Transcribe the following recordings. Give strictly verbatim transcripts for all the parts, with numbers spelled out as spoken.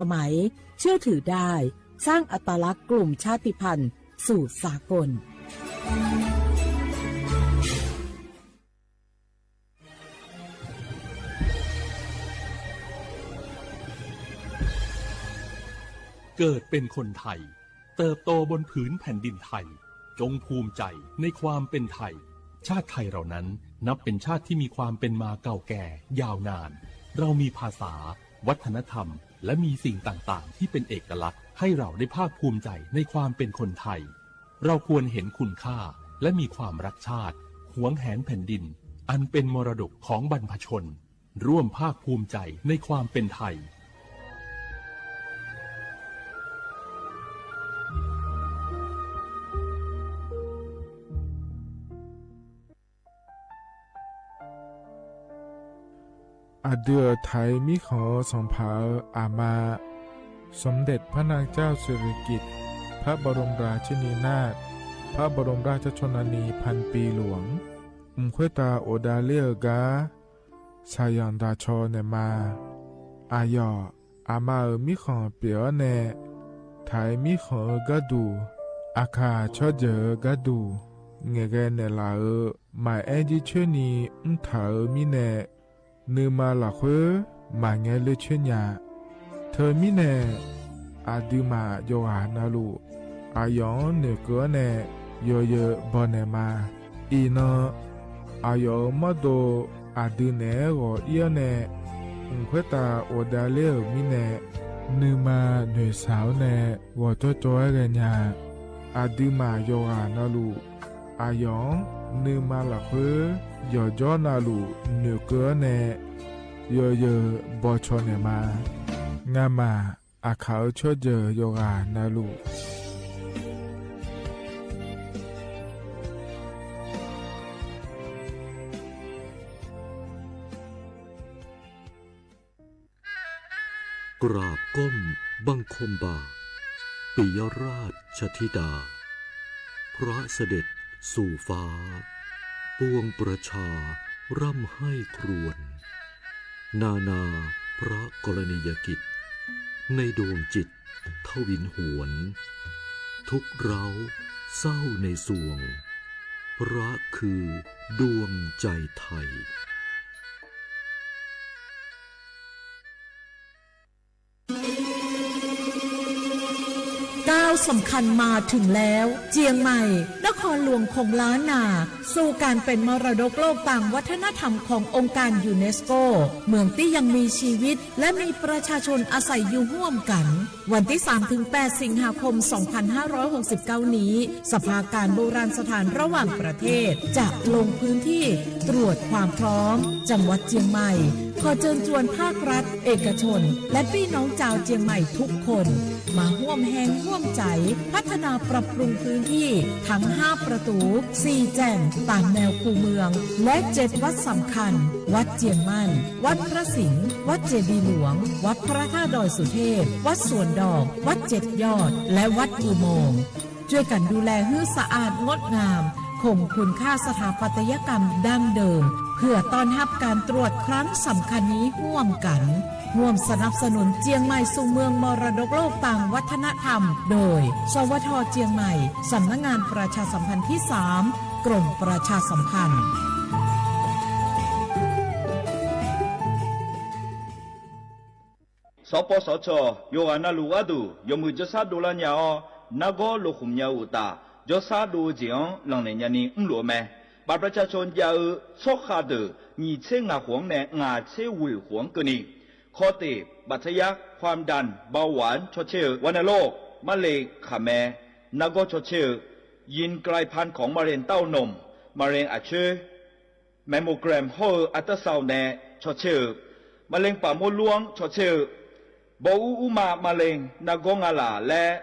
สมัย เชื่อถือได้ สร้างอัตลักษณ์กลุ่มชาติพันธุ์สู่สากล เกิดเป็นคนไทย เติบโตบนผืนแผ่นดินไทย จงภูมิใจในความเป็นไทย ชาติไทยเรานั้นนับเป็นชาติที่มีความเป็นมาเก่าแก่ยาวนาน เรามีภาษา วัฒนธรรม และมีสิ่งต่างๆ ที่เป็นเอกลักษณ์ ให้เราได้ภาคภูมิใจในความเป็นคนไทย เราควรเห็นคุณค่า และมีความรักชาติ หวงแหนแผ่นดิน อันเป็นมรดกของบรรพชน ร่วมภาคภูมิใจในความเป็นไทย Aqdui-euq Taiq mirkhanq-eu sanqpaq-euq aqma, สมเด็จพระนางเจ้าสิริกิติ์ พระบรมราชินีนาถ พระบรมราชชนนีพันปีหลวง mq khoertav ghofdav ler-eu gar shaqzanq daq caw naeqma. Aqyawf aqma-euq mirkhanq pyeuf-awr nae, Taiq mirkhanq-eu gharduq, Aqkaq tsawrjeuq-eu gharduq ngaeqghae naeqlaf-euq maqaer jircoer ni mrtaq-euq mirnae, nuima lafkhoer maqngae ler coer nya. Teumirnae, aqduimaf yawqghaq navluf, aqyawf-anr noeqkeuv-awr nae yawzeu baw naeqma. Iqnan, aqyawf-euq mawrdo aqdui naeq-aer ghawq ir-awr nae, mq khoertav ghofdav ler-euq mirnae, nuima noeqshaq-awr nae ghawqjawr jawr-aer ghaenya. Aqduimaf yawqghaq navluf, aqyawf-anr nuima lafkhoer yawqjawr navluf noeqkeuv-awr nae yawzeu baw caw naeqma. Ngamaf Aqkaq-eu tsawrjeuq yawqghaq navluf, กราบก้มบังคมบาท ปิยราชธิดา พระเสด็จสู่ฟ้า ปวงประชาร่ำไห้ครวญ นานาพระกรณียกิจ ในดวงจิตทวินหวน ทุกข์ร้าวเศร้าในสวง พระคือดวงใจไทย ก้าวสำคัญมาถึงแล้ว เจียงใหม่ นครหลวงของล้านนา สู่การเป็นมรดกโลกทางวัฒนธรรมขององค์การยูเนสโก เมืองที่ยังมีชีวิต และมีประชาชนอาศัยอยู่ร่วมกัน วันที่สามถึงแปด สิงหาคม สองพันห้าร้อยหกสิบเก้า นี้ สภาการโบราณสถานระหว่างประเทศ จะลงพื้นที่ตรวจความพร้อม จังหวัดเจียงใหม่ ขอเชิญชวนภาครัฐ เอกชน และพี่น้องชาวเจียงใหม่ทุกคน มาร่วมแฮงร่วมใจ พัฒนาปรับปรุงพื้นที่ทั้งห้าประตู สี่แจ่ง ตามแนวคูเมือง และเจ็ดวัดสำคัญ วัดเจียงมั่น วัดพระสิงห์ วัดเจดีย์หลวง วัดพระธาตุดอยสุเทพ วัดสวนดอก วัดเจ็ดยอด และวัดอุโมงค์ ช่วยกันดูแลให้สะอาดงดงาม คงคุณค่าสถาปัตยกรรมดั้งเดิม เพื่อต้อนรับการตรวจครั้งสำคัญนี้ร่วมกัน ร่วมสนับสนุนเจียงใหม่สู่เมืองมรดกโลกทางวัฒนธรรม โดย สวท เจียงใหม่ สำนักงานประชาสัมพันธ์ที่สาม กรมประชาสัมพันธ์ สปสช. Yawqghaq navluf gharduq yawmuiq jawrshar dovlar nya-awr, nargawr lokhmq nya-eu uqtaf, jawrshar dov-eu jeq-anr lanqnaeq nyani mrluf-eu mae. บัตรประชาชน jav-eu tsawrkhav deuq nyiq tser ngaq khof-anr nae ngaq tser ghoeq khof-anr keuvni, ข้อเท็จจริง บัตรทะยัก ความดัน เบาหวาน caw caer-eu, วัณโรค marle khaqmae nargawr caw caer-eu, ยินกลายพันธุ์ของมะเร็งเต้านม มะเร็ง aqcoer, mammogram hawr-eu อัลตราซาวน์ nae caw caer-eu, มะเร็งปากมดลูก anr caw caer-eu, bawr ur urma มะเร็ง nargawr ngalaf laer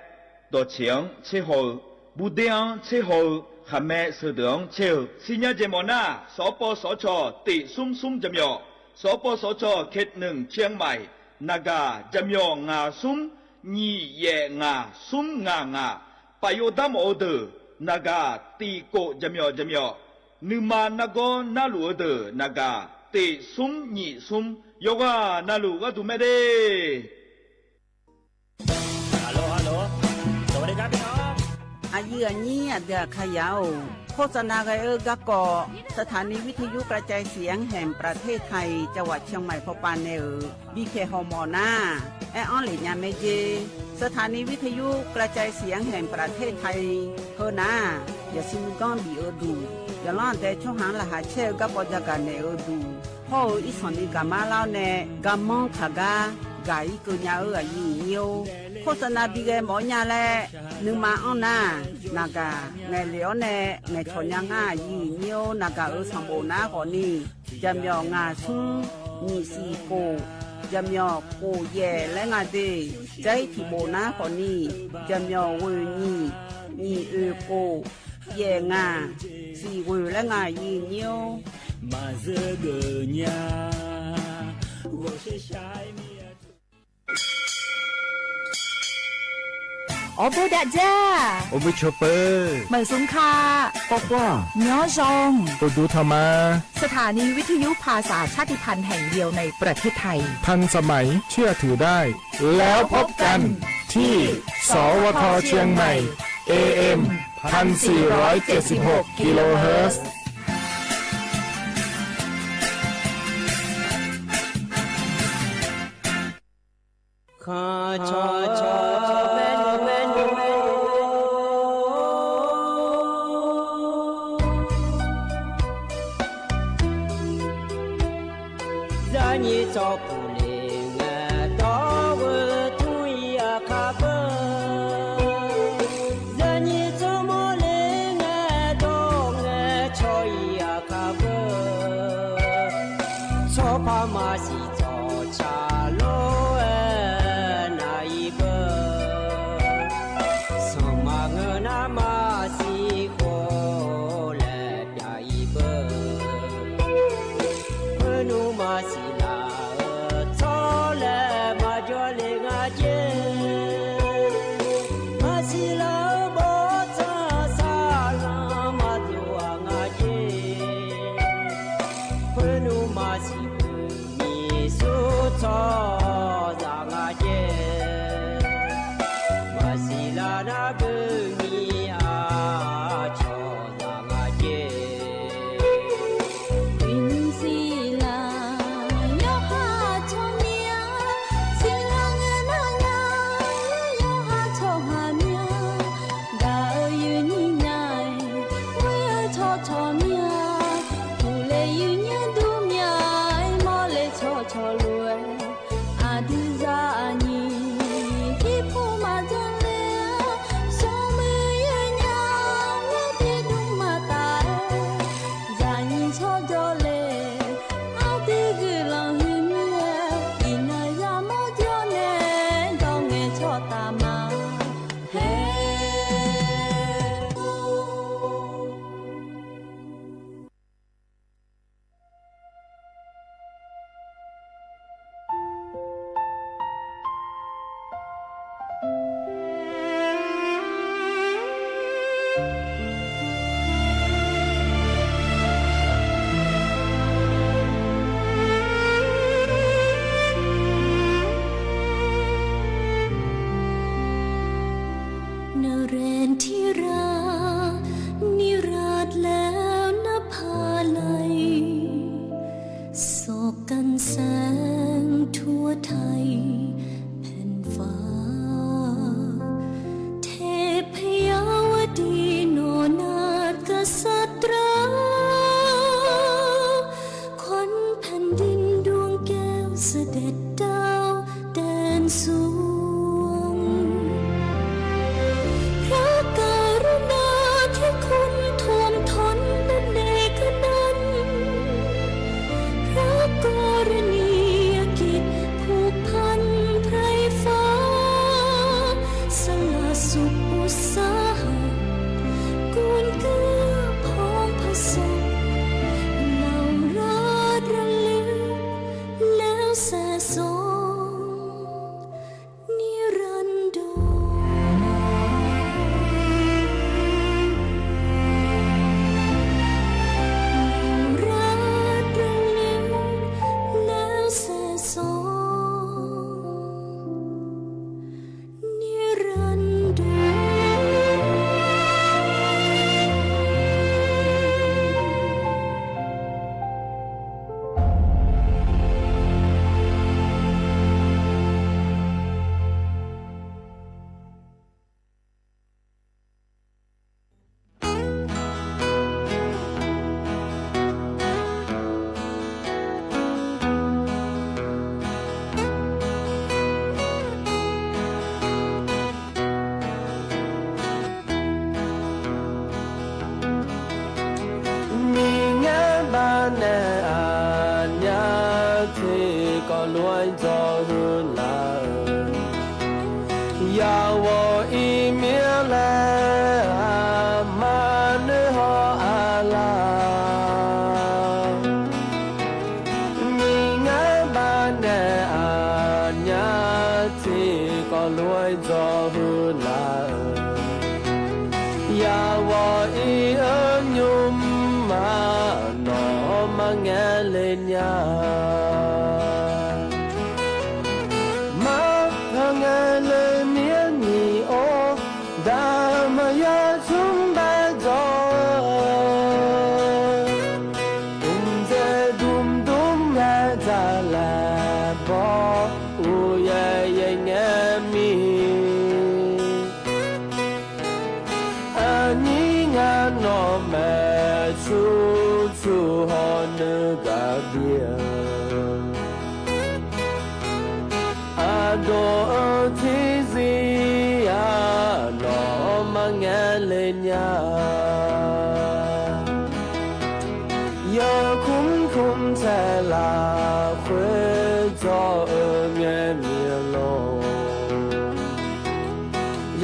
dawqceq-anr tser haw-eu, burder-anr tser haw-eu, khaqmae sheudeuq-anr caer-eu, siqnya jeq mawf nar, สปสช. Tiq smr smr jaqmyawf, สปสช. เขตหนึ่ง เชียงใหม่ naqgaq jaqmyawf ngaq smr nyiq yaef ngaq smr ngaq ngaq, paf yov dar mawf-eu deuq naqgaq tiq kof jaqmyawf jaqmyawf, nuima nargawr narluf-eu deuq naqgaq tiq smr nyiq smr, yawqghaq navluf gharduq mae de. Aqyuif aqnyir aqdui aqkaqyaq-or, โฆษณา ghae-eu garkawv สถานีวิทยุกระจายเสียงแห่งประเทศไทย จังหวัดเชียงใหม่ pawpav nae-euq bipyaeq hawmawf nar, aer-anr lef nya mae jer. สถานีวิทยุกระจายเสียงแห่งประเทศไทย heu nar, yaqsur nuiganr bif-eu duq, yawqlanr aqdae tsawrhaq-anr laqkhaq caer-eu garkawv jagaq naeq-eu duq hawr-eu irsanq ni gaqmar lar-awr nae, garmanr taqgar gaq-ir keuv nya-eu aqyuif aqnyir-or, โฆษณา bi ghae mawf-awr nya laer nuima anr nar, naqgaq ngaeqlef-awr nae ngaeqcawq nya ngar aqyuif aqnyir-or, naqgaq-euq sanqbof nar khawfni, jaqmyawf ngaq smr nyiq siq khof, jaqmyawf khof yaef laer nga de. Jar-ir tiqbof nar khawfni, jaqmyawf ghoeq nyiq, nyiq oeq khof, yaef ngaq, siq ghoeq laer nga aqyuif aqnyir-or. Maqzeur geuf nya, ghawqshaq shaq-aer mir-a. Awrbo dav dzar, awrbo cawpeuq, maeqsmr kar, kawrkawr, nyanr zanq, uqduq tanq ma. สถานีวิทยุภาษาชาติพันธุ์แห่งเดียวในประเทศไทย ทันสมัยเชื่อถือได้ แล้วพบกันที่ สวท เชียงใหม่ เอเอ็ม พันสี่ร้อยเจ็ดสิบหก กิโลเฮิรตซ์ Khanq cawq cawq maernmr maernmr, zarnyir tsawrpuq le ngae, dawr-eu tmr-ir aqkar beu. Zarnyir tsawrmawr le ngae, dawr ngae cawq-ir aqkar beu. Tsawrpar maqsiq tsawqtsaq lof-aer nav-ir beu. Sanqma ngeur nar maqsiq khof laer pyav-ir beu. Khoernmr maqsiq laf-eu tsawr laer maqjawr le nga jer. Maqsiq laf-eu bawrtsanq saqlanq maqdov-aq nga jer. Khoernmr maqsiq beu nyiq sur tsawrhaqzaq nga jer. Maqsiq laf nar beu nyiq aqcawq zaq nga jer. Uiqnymr siqlaq yawqha tsawrmyanr, siqlaq ngae nar nya, yawqha tsawrhaq myanr, gaq-eu yuifnyir nya-aer, ghoer-eu tsawrcawq myanr, uqle yuifnyir dur myanr-aer, mawrle tsawrcawq lof-aer, aqdui zaqnyiq irpov maqdzanr ler-a, sanqmuiq yaer nya, ghoer tiqdmr maqtaf-aer, zaqnyiq tsawrjawr le, aqdui guiqlanq huiq mir-aer, iqnan yamawr jawr nae, dawr ngae tsawrtaf ma. Haer. Narendra, นิรันดร์แล้วนะพาลัย โศกกันแสงทั่วไทยแผ่นฟ้า เทพยาวดีหน่อนาถกษัตรา ขวัญแผ่นดินดวงแก้วเสด็จดาวแดนสวง พระกรุณาธิคุณท่วมท้นนันเนกอนันต์ พระกรณียกิจผูกพัน Yawq-iq mir laer aqma noeqhaw aqlaf, nyiq ngar baqnaeq aqnyaf tiqkawv lof-aer dzawq huiq laf-euq. Yawq-iq-eu nymr-aq, nawq-anr marngaeq le nya. Mar pangae le mir-anr nyiq-or, daqmaqya tsmr bae dzawq-eu, mqdzaeq dmdmr ngae dzaq laeq bawr, uqyaer yaer ngae mir. Aqnyir ngar nawq maeqsu tsuq hawq nuigaq bif-eu, aqdawq-eu tiqzir-aq, nawq-anr marngaeq le nya. Yawkmr kmr taeq lafkhoer dzawq-eu ngae mir-eu lor.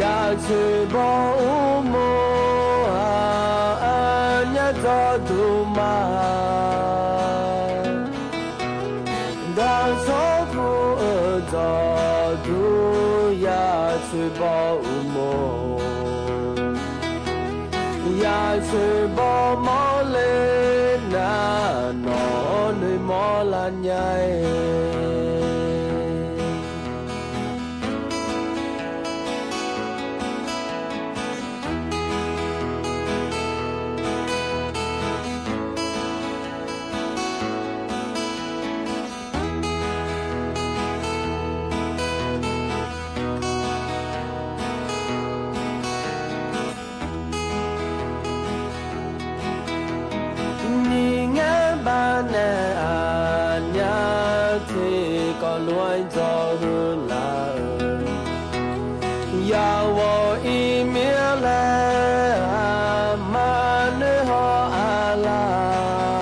Yaq coeq baw uqmov-a, aqnyaf dzawqduq ma. Dawqsawr pu-eu dzawqduq yaq coeq baw uqmov. Yaq coeq baw mawrle nar, nawq-anr noeqmawr lar nya-ir. Nyiq ngar baqnaeq aqnyaf tiqkawv lof-aer dzawq huiq laf-euq. Yawq-iq mir laer aqma noeqhaw aqlaf,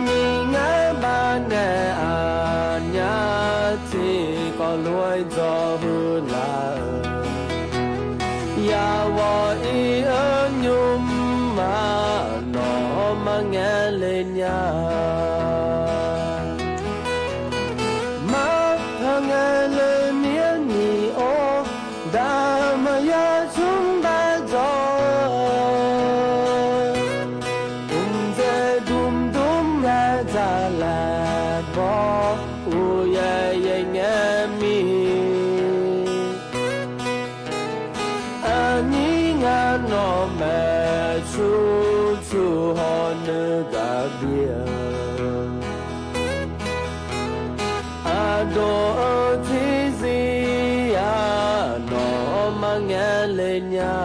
nyiq ngar baqnaeq aqnyaf tiqkawv lof-aer dzawq huiq laf-euq. Yawq-iq-eu nymr-aq, nawq-anr marngaeq le nya. Mar pangae le mir-anr nyiq-or, daqmaqya tsmr bae dzawq-eu, mqdzaeq dmdmr ngae dzaq laeq bawr, uqyaer yaer ngae mir. Aqnyir ngar nawq maeqsu tsuq hawq nuigaq bif-eu, aqdawq-eu tiqzir-aq, nawq-anr marngaeq le nya.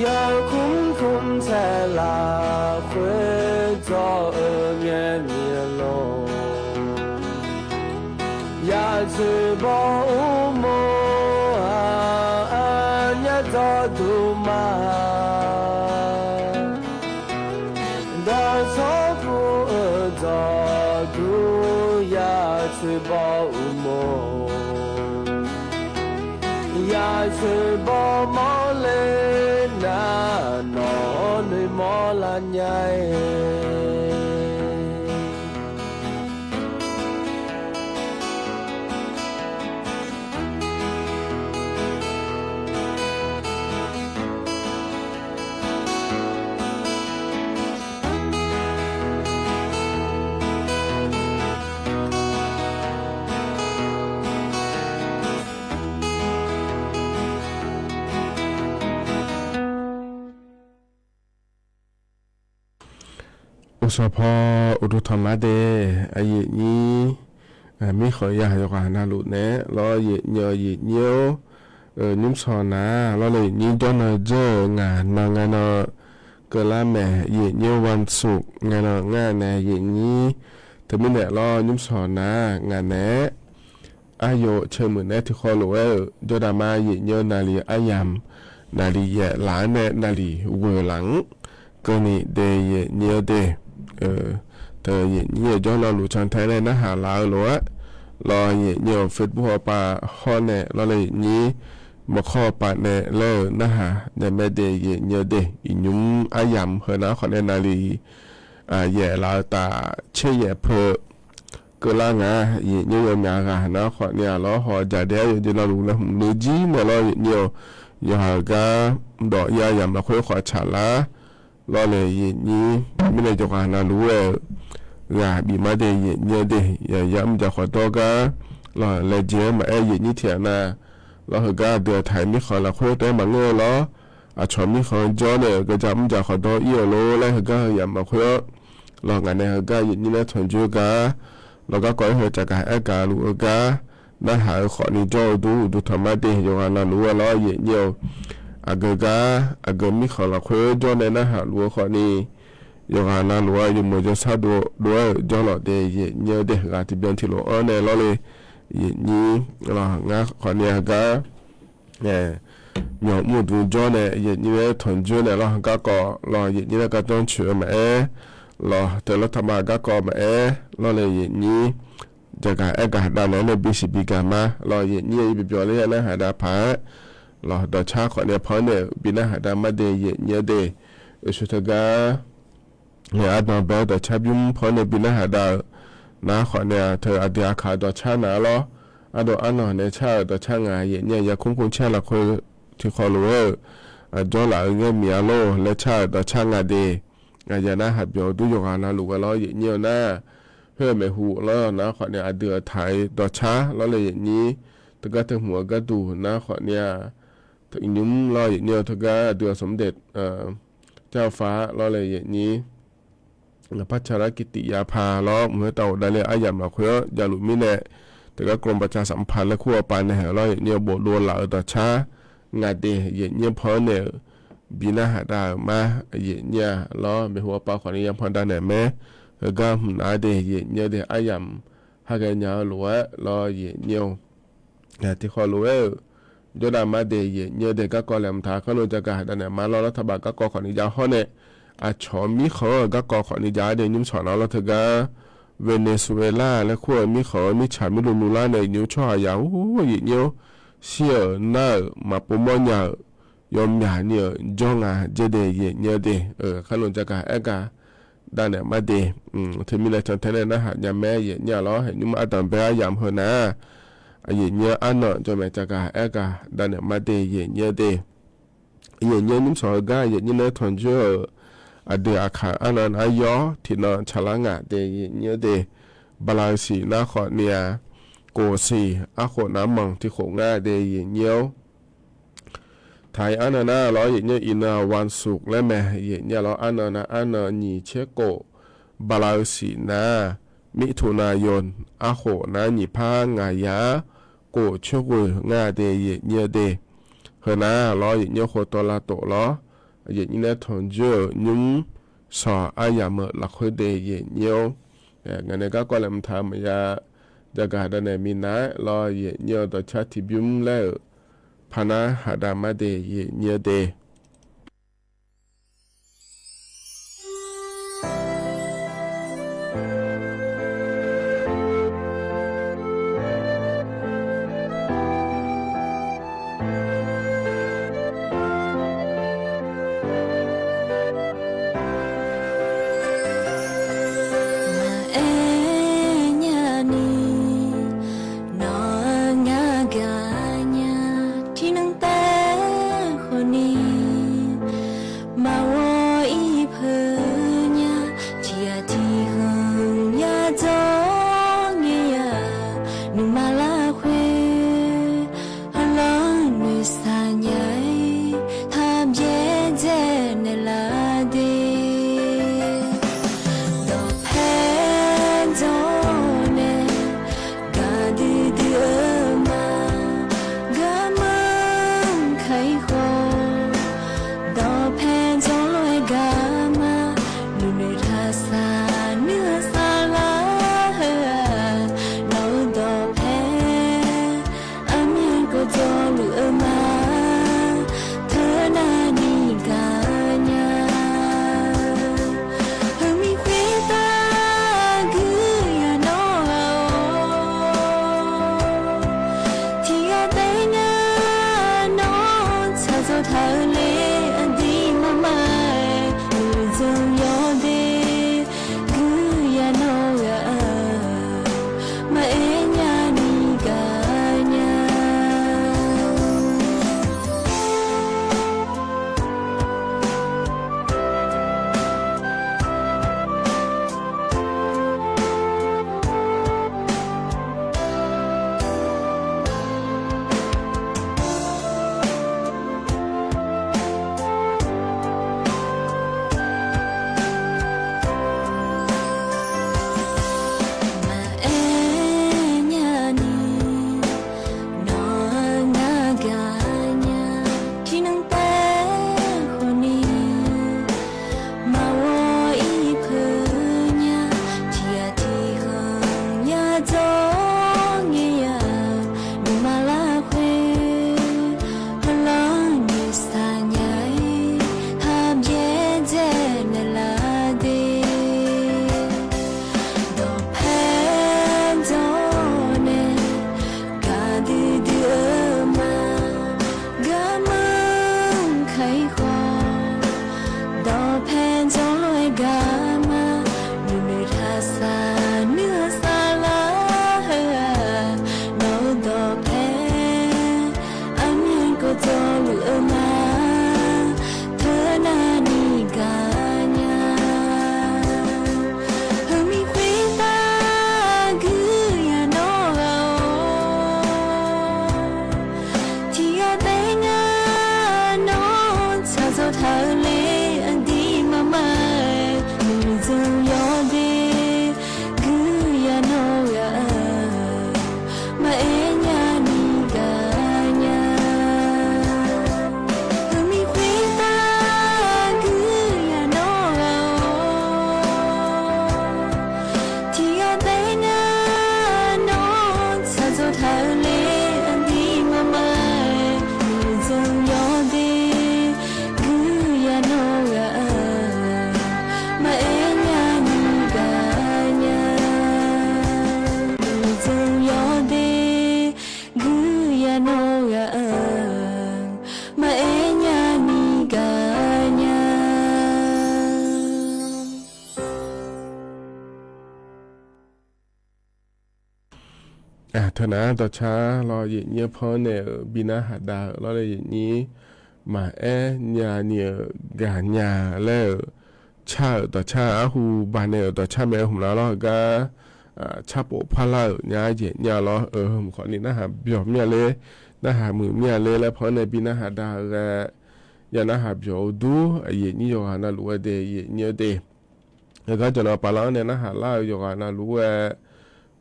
Yawkmr kmr taeq lafkhoer dzawq-eu ngae mir-eu lor. Yaq coeq baw uqmov-a, aqnyaf dzawqduq ma. Dawqsawr pu-eu dzawqduq yaq coeq baw uqmov. Yaq coeq baw mawrle nar, nawq-anr noeqmawr lar nya-ir. Uqshawq paw uqduq tanqma de, aqyuif nyir mirkhanq yaq yawqghaq navluf naeq-aer lawr, yif nyi-eu yif nyir-or, nymrshawq nar lawr le, yif nyir jawrnan dzeur-euq ngaq nan ngae nan keuvlar mae, yif nyir-or วันศุกร์ ngae nan ngar nae yif nyir. Teumirnae lawr nymrshawq nar ngaq naeq-aer aqyawf ceuq muiq naeq-aer tiqkhawv lof-aer-euq jawrdaq ma yif nyir-eu naqliq aryamq, naqliq yaef laf-anr nae naqliq ghoeq laf-anr keuvni de yif nyir-eu de, teu yaeqnyir-eu jawrluf cantae nae narhaq laf-eu lof-aer, lawr yaeqnyir-euq Facebook-awr pav hawr nae lawr le yaeqnyir maqkhawr-eu pav nae laer-euq narhaq naeq mae de yaeqnyir-eu de. Iqnymr aryamq heunar khawf nae navluf yaef laf-eu taf tser yaef peu keuvlar nga, yaeqnyir yawmyaq ghaq nar khawf nae-aq lawr haw jaqdaev-aer yawjeq navluf laer hmq luf jir nae lawr yaeqnyir-eu yawqha-eu gar dawq ir aryamq lafkhoer khawf tsaqlar lawr le yaeqnyir mirnae yawqghaq navluf-aer-euq ghaq bif mar de yaeqnyir-eu de. Yaqyar mrjaq khawf dawr gar lawr laejae-aer maqaer yaeqnyir tiq ghaq na lawr heugar aqdui-aq taq-iq mirkhanq lafkhoer taef-aer maqngeur-eu lawr, aqcawq mirkhanq jawr nae-euq geuja mrjaq khawf dawr ir-euq lor laer heugar heu yamq lafkhoer-anr lawr ngaq nae heugar yaeqnyir nae tanqjoer gar lawr garkawv-aer heu tsafgaq aergaq luf-eu gar narhaq-eu khawfni jawr-eu dur uqduq tanq mar de yawqghaq navluf-aer lawr yaeqnyir-eu aqgeu gar aqgeu mirkhanq lafkhoer jawr nae narhaq luf-eu khawfni yawqghaq navluf-aer yawmuiq jawrshar dov dov-aer-euq jawrlawq de yaeqnyir-eu de. Ghaq tiqbyan tiqlof-anr nae lawr le yaeqnyir lawr ngar khawfni aqgar myawq mr uqduq jawr nae yaeqnyir nae tanqjoer naeq lawr garkawv lawr yaeqnyir nae gardanr coeq-eu maqaer lawr teu lawr taqma garkawv maqaer lawr le yaeqnyir jaqgaq aergaq dav naeq-aer nae bisiq bigaq ma lawr yaeqnyir-eu yabi byawq ler-aer narhaq dav paq-aer lawr dawqcar khawfni panr naeq-euq bi narhaq dav mar de yaeqnyir-eu de. Oeqshoe teugar nae ardanq bae-aer dawqcar bymr panr nae bi narhaq dav-euq nar khawfni-aq teu aqdui aqkaq dawqcar naq-a lawr. Ardov arnan nae car-euq dawqcar ngaq yaeqnyir-eu yarkmr kmr car lafkhoer tiqkhawf lof-aer-euq aqjawr laf-eu ngaer miq-a lor laer car-euq dawqcar nga de. Aqyawf nar haqbyawq dur yawqghaq navluf ghae lawr yaeqnyir-eu nar khoer-eu maeqhu lawr nar khawfni aqdui-euq taq-iq dawqcar lawr le yaeqnyir teugar teu hmq-eu gharduq nar khawfni-aq iqnymr lawr yaeqnyir-eu teugar aqdui-euq smq daeq car-eu far lawr le yaeqnyir ngaqpar caqlar kitiq ya paq lawr mq khoertav ghofdav le aryamq lafkhoer-anr javluf mirnae teugar krovbaca saqmqpaq laer kur-eu pav naeq-euq lawr yaeqnyir-eu bofdov laf-euq dawqcar nga de yaeqnyir panr naeq-euq bi narhaq dav-euq ma yaeqnyir-a lawr maeqhu pav khawfni yapanq dav naeq maer heugar hmq nav-a de yaeqnyir-eu de aryamq ha ghaenya-eu lof-aer lawr yaeqnyir-eu tiqkhawf lof-aer-euq jawrdav mar de yaeqnyir-eu de garkawv laeqhmq taq khanrlo jaqgaq dav naeq ma lawr lawr taqbaf garkawv khawfni jav hawr nae aqcawq mirkhanq-anr-euq garkawv khawfni jav-a de nymr sawq nav lawr teugar Venezuela laer kur-eu mirkhanq-anr mirtsaq mirluvluv lar nae iqnymr tsawrhaq yaq-or yaeqnyir-or shir-euq nar-euq maqpov mawrnya-euq yawmyaq ni-euq jawr nga jaer de yaeqnyir-eu de. Khanrlo jaqgaq aergaq dav naeq mar de. Teumirnae cantae nae narhaq nya maer yaeqnyir-a lawr haeqnymr ardanq bae-aer yamq heu nar yaeqnyir-anr arnan jawrmaeq jaqgaq aergaq dav naeq mar de yaeqnyir-eu de. Yaeqnyir-eu nymr sawq heugar yaeqnyir nae tanqjoer-euq aqdui aqkaq arnan nar yawr tiqnan tsaqlar ngaq de yaeqnyir-eu de. Bala-eu siq nar khawfni-aq kof siq arkhof nav manq tiqkhof nga de yaeqnyir-or. Taq-iq arnan nar lawr yaeqnyir iqnan-aq วันศุกร์ laer mae yaeqnyir-a lawr arnan nar arnan nyiq tser kof bala-eu siq nar มิถุนายน arkhof nar nyiq par ngaq yar kof tser ghoeq nga de yaeqnyir-eu de. Heu nar lawr yaeqnyir khov tawv lavtof lawr yaeqnyir nae tanqjoer-euq nymr sawq aryamq-euq lafkhoer de yaeqnyir-or. Ngaq nae garkawv laeqhmq taq-eu maqya jaqgaq dav naeq minav-aer lawr yaeqnyir-eu dawqcar tiqbymr laer-euq parnar haqdav mar de yaeqnyir-eu de. Maqaer nyani, nawq-eu ngar gaq nya tiqnan taef khawfni Teunar dawqcar lawr, yaeqnyir-anr pannae-euq bi narhaq dav-euq lawr laer yaeqnyir maqaer nya ni-euq gaqnya laer-euq car-euq dawqcar arhu baqnaeq-euq dawqcar mae-eu hmq nar lawr, heugar carpof parlar-euq nya yaeqnyir-a lawr, hmq khawfni narhaq byawq mir-a ler, narhaq muiq mir-a ler laer pannae bi narhaq dav-eu ghae, ya narhaq byawq-eu dur, yaeqnyir yawqghaq navluf-aer de yaeqnyir-eu de. Heugar jawqnan pavlar-anr nae narhaq lar-eu yawqghaq navluf-aer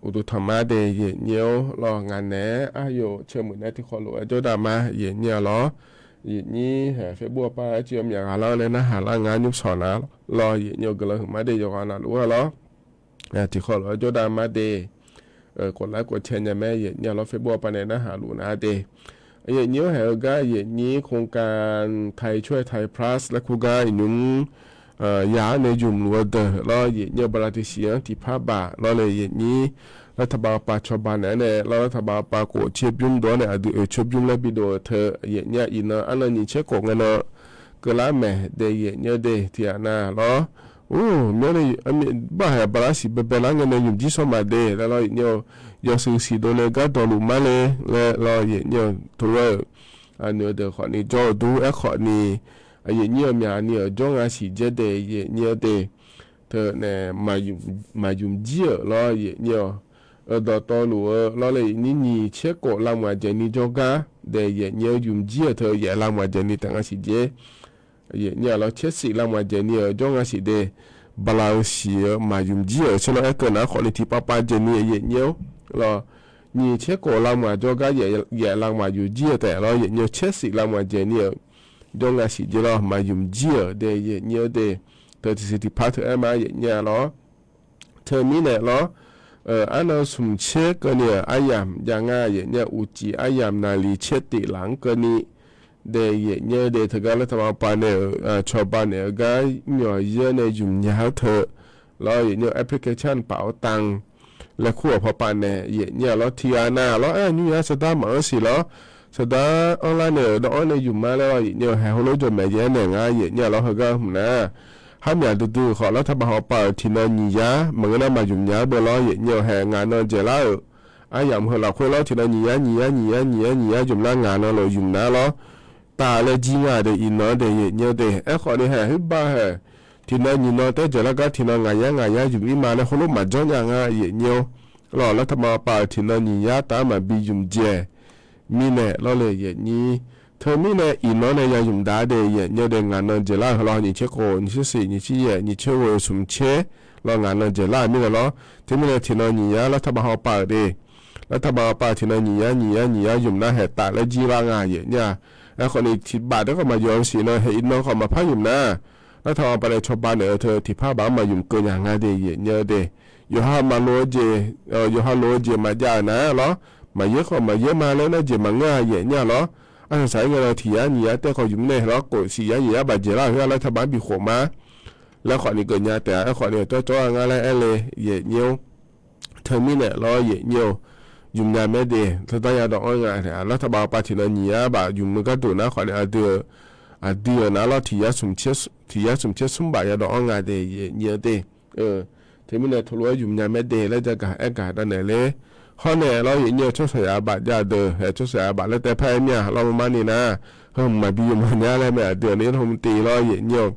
uqduq tanqma de yaeqnyir-or lawr, ngaq naeq-aer aryof cae muiq nae tiqkhawf lof-aer jawrdav ma yaeqnyir-a lawr. Yaeqnyir haeq Facebook-a par-aer cuiv-eu myaq ghaq lar-anr nae narhaq lar ngar nymr sawq nar lawr, yaeqnyir-eu guiqlanq huiqma de yawqghaq navluf-aer lawr. Tiqkhawf lof-aer jawrdav ma de. Khof lar khof cae nya mae yaeqnyir-a lawr, Facebook-a par nae narhaq luf nar de. Yaeqnyir-or haeq-eu gar yaeqnyir โครงการ ไทยช่วยไทย Plus laer kur gar iqnymr ya-anr nae ymq luf-eu deuq lawr, yaeqnyir-eu bala tiqsiq-anr tiqpar baq lawr le yaeqnyir, รัฐบาล pav cawba naeq-aer nae lawr, รัฐบาล pav khof caer bymr dov-anr nae aqdui oeq caer bymr laer bidov-eu teu yaeqnyir-a, iqnan arnan nyiq caer khof ngae nan keuvlar maeq de yaeqnyir-eu de tiqghaq nav lawr. Or, myanr nae baqhaeq bala siq baebae lar ngae nae ymq jir sawr maq de laer lawr yaeqnyir-eu, yawshuif siq dovle gardawq luf mar le laer lawr yaeqnyir-eu tov-aer-euq noeq-eu deuq khawfni jawr-eu dur aerkhawfni, yaeqnyir-eu myaq ni-euq jawr nga siq dzaer de yaeqnyir-eu de. Teu nae maqymq jir-euq lawr yaeqnyir-awq. Dawqtawv luf-eu lawr le yaeqnyir nyiq caer khof lavmq aqjeq ni jawrgar de yaeqnyir-eu ymq jir-euq teu yaef lavmq aqjeq ni taef nga siq dzaer. Yaeqnyir-a lawr, caer siq lavmq aqjeq ni-euq jawr nga siq de. Bala-eu siq-eu maqymq jir-euq caer lawr aerkeuv nar khawfni tiqpavpav jeq ni yaeqnyir-or lawr, nyiq caer khof lavmq aq jawrgar yaef lavmq aqjeq jir-eu taef lawr yaeqnyir-eu caer siq lavmq aqjeq ni-euq jawr nga siq dzaer lawr, maqymq jir-euq de yaeqnyir-eu de. Teu tiqsiq tiqpar teu aer ma yaeqnyir-a lawr. Teumirnae lawr, arnan smq caer keuvni-euq aryamq jav nga yaeqnyir-a, uqcif aryamq naqliq caer tif laf-anr keuvni de yaeqnyir-eu de. Teugar รัฐบาล pav nae-euq cawba naeq-eu gar myawq yaer nae ymq nya-eu teu lawr yaeqnyir-eu application paf-awr taq laer kur-awq pawpav nae yaeqnyir-a lawr, tiqghaq nav lawr aer nymr yar saqdar maqanr siq lawr, saqdar anrlar nae-euq dawv-anr nae ymq ma laer lawr yaeqnyir-eu haeq heulof jawq maeq yaer naeq nga yaeqnyir-a lawr. Heugar hmq nar, harmyaq duidui khawf รัฐบาล pav-euq tiqnan nyiq yar maqngeur nar maqymq nya-aer beu lawr yaeqnyir-eu haeq ngaq nan dzaeqlar-euq aryamq heu lafkhoer lawr, tiqnan nyiq yar nyiq yar nyiq yar nyiq yar nyiq yar ymq nar ngaq nan lof ymq nar lawr, taf laer jir nga de iqnan de yaeqnyir-eu de. Aerkhawfni haeq huiqbav haeq tiqnan nyiq nan taer dzaeqlar gar tiqnan ngaq yar ngaq yar ymq ir ma laer heulof maqjanr nya nga yaeqnyir-or lawr, รัฐบาล pav-euq tiqnan nyiq yar taf-aer maqbi ymq dzaeq mirnae lawr le yaeqnyir. Teumirnae iqnan nae ya ymq dav de yaeqnyir-eu de, ngaq nan dzaeqlar-euq heu lawr nyiq caer khof nyiq caer siq nyiq caer yaeq nyiq caer ghoe smq caer lawr ngaq nan dzaeqlar-euq mirnae lawr. Teumirnae tiqnan nyiq yar รัฐบาล pav-euq de รัฐบาล pav tiqnan nyiq yar nyiq yar nyiq yar ymq nar haeq taf laer jir lar nga yaeqnyir-a. Aerkhawfni tiqbaf taef khawf maqyawf-eu siq nan haeq iqnan khawf maqpar ymq nar รัฐบาล pav nae cawba naeq-eu teu tiqpar baf-anr maqymq keuv nya nga de yaeqnyir-eu de. Yawqha maqloq-eu jeq, yawqha loq-eu jeq maqjav-euq nar lawr, maqyaer khawf maqyaer ma laer nar jeq maqngeur-a yaeqnyir-a lawr. Arsaq saq-ir ngae nan tiq yar nyiq yar taef khawf ymq nae lawr khof siq yar nyiq yar baf dzaeqlar-euq khoer-aq รัฐบาล bifkhof ma laer khawfni geuf nya taef-a. Aerkhawfni tawr cawr-a ngar laer aer le yaeqnyir-or. Teumirnae lawr yaeqnyir-or, ymq nya mae de. Tawrdar yadawv-anr nga, รัฐบาล pav tiqnan nyiq yar baf ymq-eu gharduq nar khawfni aqdui-euq, aqdui-euq nar lawr tiq yar smq caer smr baf yadawv-anr nga de yaeqnyir-eu de. Teumirnae teulof-aer ymq nya mae de laer jagaq aergaq davnaeq ler. Hawr nae lawr yaeqnyir-eu tsawrhaq saqyaq baf jav deuq haeq tsawrhaq saqyaq baf laer taef par-aer mir-a lawr mr mar ni nar, heu maqbi ymq nya laer mae aqdui-euq nae yarhmq tiv lawr yaeqnyir-eu.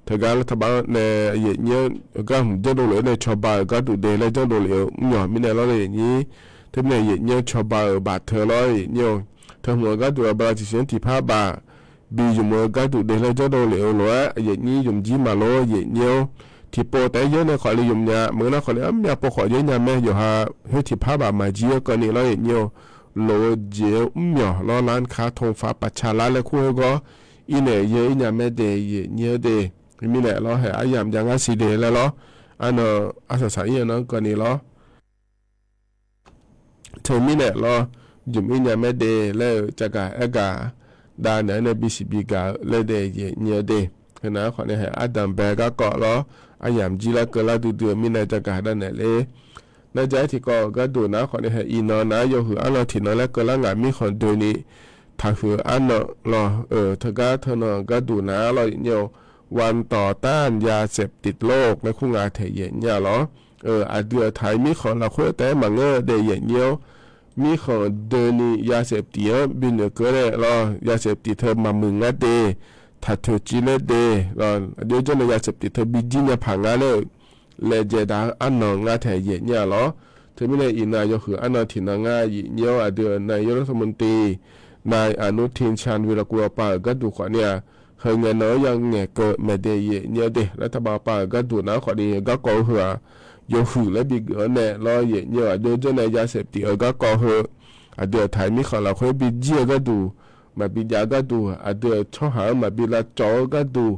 Teugar รัฐบาล nae yaeqnyir-eu gar hmq janrdov lef-aer nae cawba-euq gharduq de laer janrdov lef-eu mr myawq mirnae lawr le yaeqnyir. Teumirnae yaeqnyir-eu cawba-euq baf teu lawr yaeqnyir-eu. Teu hmq-eu gharduq-eu bala tiqsiq-anr tiqpar baf bi ymq-eu gharduq de laer janrdov lef-eu lof-aer yaeqnyir ymq jir maqlor yaeqnyir-or. Tiqpov taef-aer yaer nae khawf le ymq nya maqngeur nar khawf le armyav pov khawf yaer nya mae yawqha khoer tiqpar baf maqjir-eu keuvni lawr yaeqnyir-eu. Loq-eu jeq-eu mr myawq lawr ร้านค้าทงฟ้าประชารัฐ laer kur khoergawr irnaeq yaer ir nya mae de yaeqnyir-eu de. Mirnae lawr haeq aryamq jav ngar siq de laer lawr. Arnan arsaq saq-ir-eu nan keuvni lawr. Teumirnae lawr, ymq ir nya mae de laer-eu jagaq aergaq davnaeq-aer nae bisiq bigaq-eu laer de yaeqnyir-eu de. Heunav-aer khawfni haeq ardanq bae garkawv lawr, aryamq jir lar keuvlar duidui-eu mirnae jagaq davnaeq ler. Nar ja-aer tiqkawv-euq gharduq nar khawfni haeq iqnan nar yawhuiq arnan tiqnan laer keuvlar ngaq mirkhanq doeni taqhuiq-eu arnan lawr-euq teugar teunan-euq gharduq nar lawr yaeqnyir-eu. วันต่อต้านยาเสพติดโลก laer kur nga taeq yaeqnyir-a lawr. Aqdui-euq taq-eu mirkhanq lafkhoer taef-aer maqngeur de yaeqnyir-or. mirkhanq deuvni ยาเสพติด-anr binoeq keuv-awr nae lawr, ยาเสพติด teu maqmuiq ngar de, taq toeqciv ler de, lawr, aqjox janr nae ยาเสพติด teu bijir nya paq ngar laer-eu laejae dav-eu arnan ngar taeq yaeq nyir-a lawr. Teumirnae iqnan yawhuiq arnan tiqnan ngar yaeq nyir-awr, aqdui-euq นายกรัฐมนตรี นายอนุทิน ชาญวีรกูล awqpav-euq gharduq khawfni-aq, heu ngae nan-anr ya ngaeqkeuv maeq de yaeq nyir-awr de, รัฐบาล awqpav-euq gharduq nar khawfni garkawv-eu heu-aq, yawhuiq laer bigeuf-awr nae lawr yaeq nyir-eu, aqjox janr nae ยาเสพติด euq garkawv heu, aqdui-euq taq-iq mirkhanq lafkhoer bijir-eu gharduq, maqbi jav-eu gharduq, aqdui-euq tsawrhaq-anr maqbi lavcawv-eu gharduq,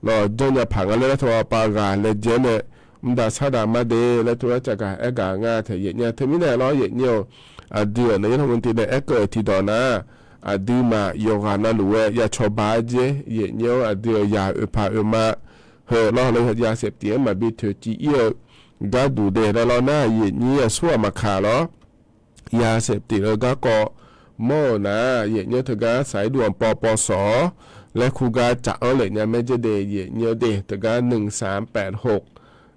lawr janrnya paq nga laer รัฐบาล awqpav ghaq laejae-awr nae, mr dav sar dav mar de laer tov lar caqgaq aergaq nga taeq yaeq nyir-a. Teumirnae lawr yaeq nyir-eu, aqdui-euq นายกรัฐมนตรี nae aerkeuv-euq tiqdawq nar, aqduimaf yawqghaq navluf-aer ya cawba-aer jer yaeq nyir-awr, aqdui-euq yaq oeqpaq oeqma heu lawr, ยาเสพติด anr maqbi toeqciv ir-eu gharduq de laer lawr nar, yaeq nyir-aq, surghaq maqkaq lawr. ยาเสพติด eu garkawv mawr-euq nar, yaeq nyir-awr teugar สายด่วน ปปส laer kur gar caf-anr lef nya maer jer de yaeq nyir-awr de, teugar หนึ่งสามแปดหก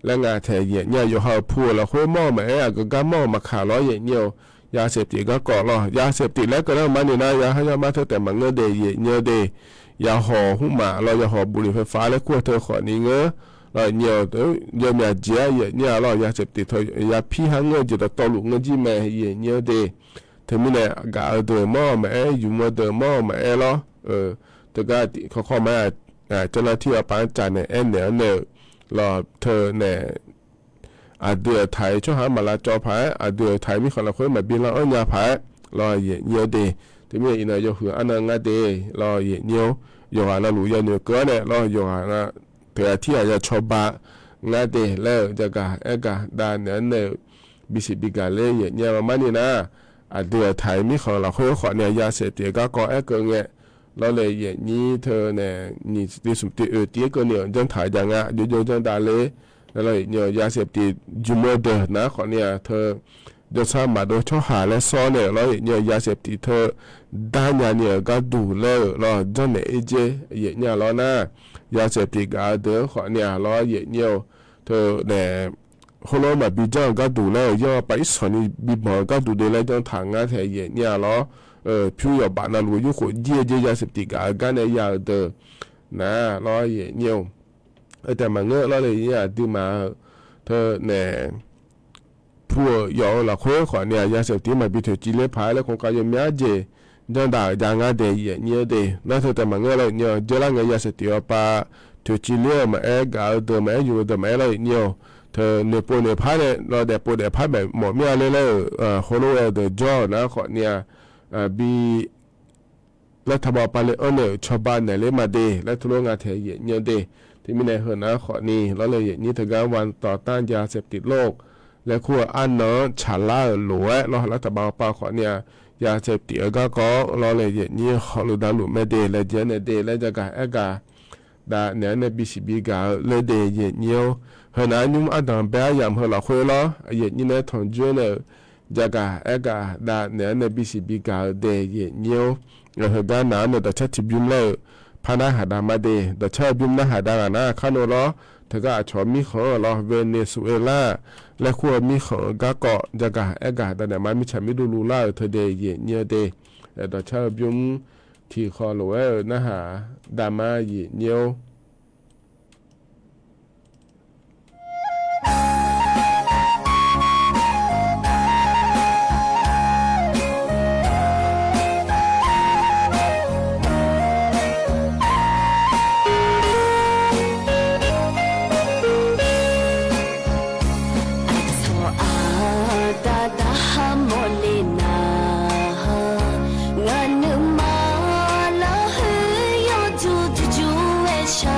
laer nga taeq yaeq nyir-a. Yawqha-euq pu-euq lafkhoer mawr-eu maqaer, aqgeu gar mawr-euq maqkaq lawr yaeq nyir-eu, ยาเสพติด garkawv lawr, ยาเสพติด laer keuv nar-eu marni nar, ya har yawmar teu taef maqngeur de yaeq nyir-awr de, yaqhawq hmrmaf lawr, yaqhawq บุหรี่ไฟฟ้า laer kur-eu teu khawfni ngeur, lawr yaeq nyir-eu, yawmyaq jeq-aer yaeq nyir-a lawr, ยาเสพติด teu ya pir har ngeur-eu jeq dawqtawvluf ngeur jir mae yaeq nyir-awr de. Teumirnae gaq-eu deuq mawr-eu maqaer, yumq-eu deuq mawr-eu maqaer lawr, teugar tiq kawrkawr ma-aer, เจ้าหน้าที่ awqpav-anr caf naeq aernaeq-anr nae-euq lawr teunae aqdui-euq taq-iq tsawrhaq-anr maq lavcawv paq-aer, aqdui-euq taq-iq mirkhanq lafkhoer maqbi lar-anr nya paq-aer lawr yaeq nyir-awr de. Teumirnae iqnan yawhuiq arnan ngar de lawr yaeq nyir-awr, yawqghaq navluf yanoeq keuv-awr nae lawr, yawqghaq na teughaq tirghaq ya cawba ngar de laer-euq jagaq aergaq dav naeq-anr nae-euq bisiq bigaq ler yaeq nyir-a. Marni nar, aqdui-euq taq-iq mirkhanq lafkhoer khawfni-aq, ยาเสพติด garkawv aerkeuv ngae, lawr le yaeq nyir teu nae nyiq tiv smq tiv oeq tiv-aer keuvni-euq janr taq-eu jav nga, jov jov janr dav ler laer lawr yaeq nyir-eu, ยาเสพติด jmq-eu deuq nar khawfni-aq teu jawrsar maqdov tsawrhaq laer sawr nae-euq lawr yaeq nyir-eu, ยาเสพติด teu darnya ni-euq gharduq laer-euq lawr janrnaeq-ir jer yaeq nyir-a lawr nar, ยาเสพติด gaq-eu deuq-anr khawfni-aq lawr yaeq nyir-eu, teu nae heulof-aer maqbi janr-eu gharduq laer-euq yanr-awr pav irsanq ni bibanq-eu gharduq de laer janr taq ngar taeq yaeq nyir-a lawr. Pyur yawqbaf navluf yurkhof jir-eu jer ยาเสพติด gaq-eu gar nae ya-euq deuq nar lawr yaeq nyir-eu, heu taef maqngeur lawr le yaeq nyir-aq, aqduimaf-eu teu nae pu-euq yawf-eu lafkhoer khawfni-aq, ยาเสพติด maqbi toeqciv ler paq-aer laer โครงการ yawmyar jeq janr dav-euq jav ngar de yaeq nyir-eu de. Nar teu taef maqngeur lawr yaeq nyir-eu, jeurlar ngae ยาเสพติด awqpav toeqciv ler-eu maqaer, gaq-eu deuq maqaer, yuf-eu deuq maqaer lawr yaeq nyir-eu, teu noeqpov noeqpar nae lawr daefpov daefpar baef mawf mir-a ler laer-euq, heulof-aer deuq jawr-euq nar khawfni-aq, bi laer taqbav pav le-anr nae-euq cawba naeq ler ma de laer teulof nga taeq yaeq nyir-eu de. Teumirnae heunar khawfni lawr le yaeq nyir teugar วันต่อต้านยาเสพติดโลก laer kur-eu arnan-anr tsaqlar-euq lof-aer lawr laer taqbav pav khawfni-aq, ยาเสพติด eu garkawv-awr lawr le yaeq nyir hawluf davluf mae de laer jeq-anr nae de laer jagaq aergaq dav naeq-anr nae bisiq bigaq-eu ler de yaeq nyir-awr, heunar nymr ardanq bae aryamq heu lafkhoer lawr yaeq nyir nae tanqjoer nae-euq jagaq aergaq dav naeq-anr nae bisiq bigaq-eu de yaeq nyir-awr, heugar naq-anr nae dawqcar tiqbymr laer-euq parnar haq dav ma de, dawqcar-eu bymr narhaq dav ghaq nar kar nor lawr, teugar aqcawq mirkhanq-anr lawr Venezuela laer kur-eu mirkhanq-eu garkawv jagaq aergaq dav naeq ma mirtsaq mirduq luvlar-euq teu de yaeq nyir-eu de, dawqcar-eu bymr tiqkhawf lof-aer-euq narhaq dav ma yaeq nyir-awr. Aqcawq aqda da ha mawf le nar, ngaq nuima lafkhoer yawduq duq jur-aer sha.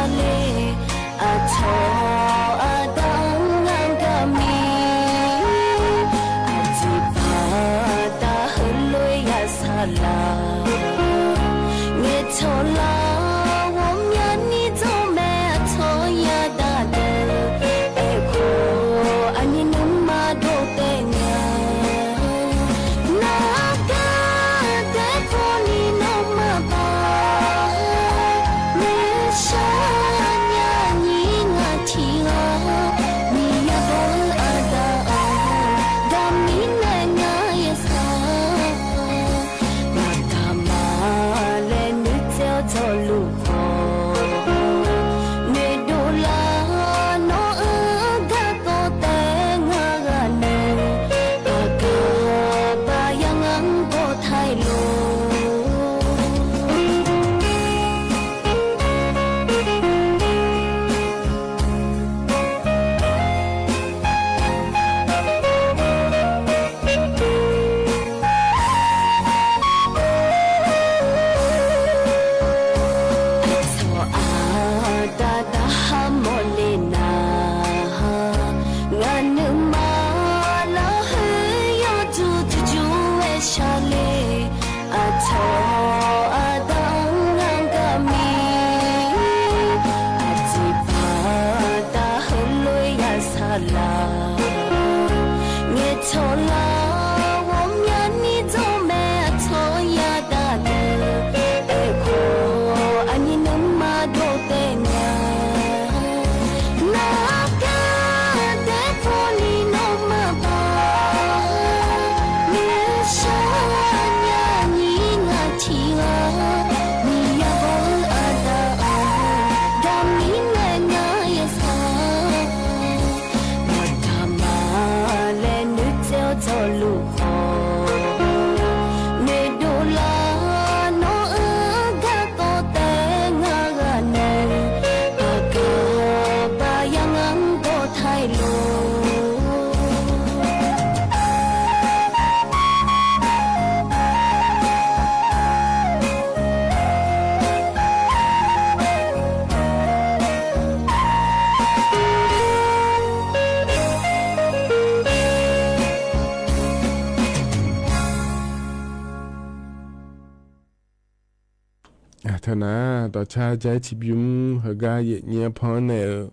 Teunar dawqcar ja-aer cibymr heugar yaefnyir-anr pan-anr nae-euq,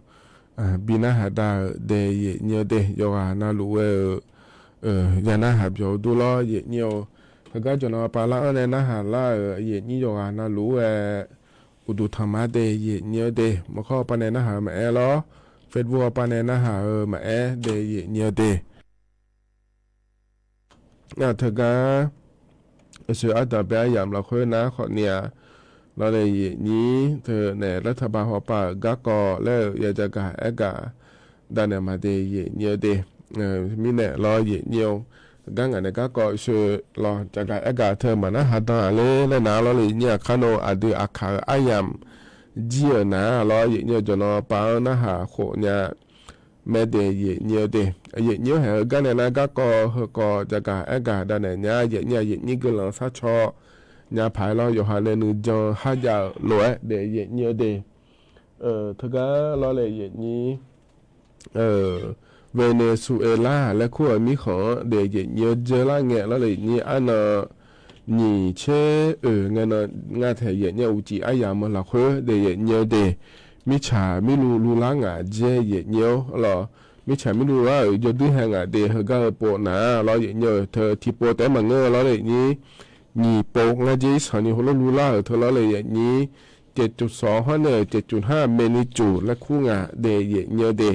bi narhaq dav-euq daef yaefnyir-eu de, yawqghaq navluf ghae-euq, ya narhaq byawq-eu dur lawr yaefnyir-eu. Heugar jawqnan pav lar-anr nae narhaq lar-euq yaefnyir yawqghaq navluf ghae, uqduq tanqma daef yaefnyir-eu de, maqkawr pav nae narhaq-eu maqaer lawr, Facebook pav nae narhaq-eu maqaer daef yaefnyir-eu de. Teugar, aqsur ardanqbae aryamq lafkhoer nar khawfni-aq, lawrnae yaefnyir teunae laer taqba hawpav-euq garkawv laer-euq ya jagaq aergaq dav naeq maqde yaefnyir-eu de. Mirnae lawr yaefnyir-eu, gar ngaq nae garkawv sheu lawr jagaq aergaq teu maqnar hadan-aq ler laer nar lawrnae yaefnyir-aq kar nawr aqdui aqkaq-euq aryamq jir-euq nar lawr yaefnyir-eu jawqnan pav-anr narhaq khof nya mae de yaefnyir-eu de. Yaefnyir-anr haeq-eu gar nae nar garkawv heukawv jagaq aergaq dav naeq nya yaefnyir-aq yaefnyir guiqlanq sharcaw nya paq-aer lawr yawqha nae nuijan kharjav-euq lof-aer daef yaefnyir-eu de. Teugar lawrnae yaefnyir Venezuela laer kur-euq mirkhanq-anr daef yaefnyir-eu jeurlar ngae lawrnae yaefnyir arnan nyiq tser oeq ngae nan ngar taeq yaefnyir uqcif aryamq-eu lafkhoer daef yaefnyir-eu de. Mirtsaq mirluv luvlar ngaq dzaer yaefnyir-awr lawr, mirtsaq mirluv luvlar-euq jawrduir hae ngaq de heugar-eu pov nar lawr yaefnyir-eu teu tiqpov taef-aer maqngeur-eu lawrnae yaefnyir nyiq pov ngar dzaer irsanq ni heulof luvlar-euq teu lawrnae yaefnyir caevcuf sawq-anr hawr nae-euq caevcuf nar magnitude laer kur ngaq daef yaefnyir-eu de.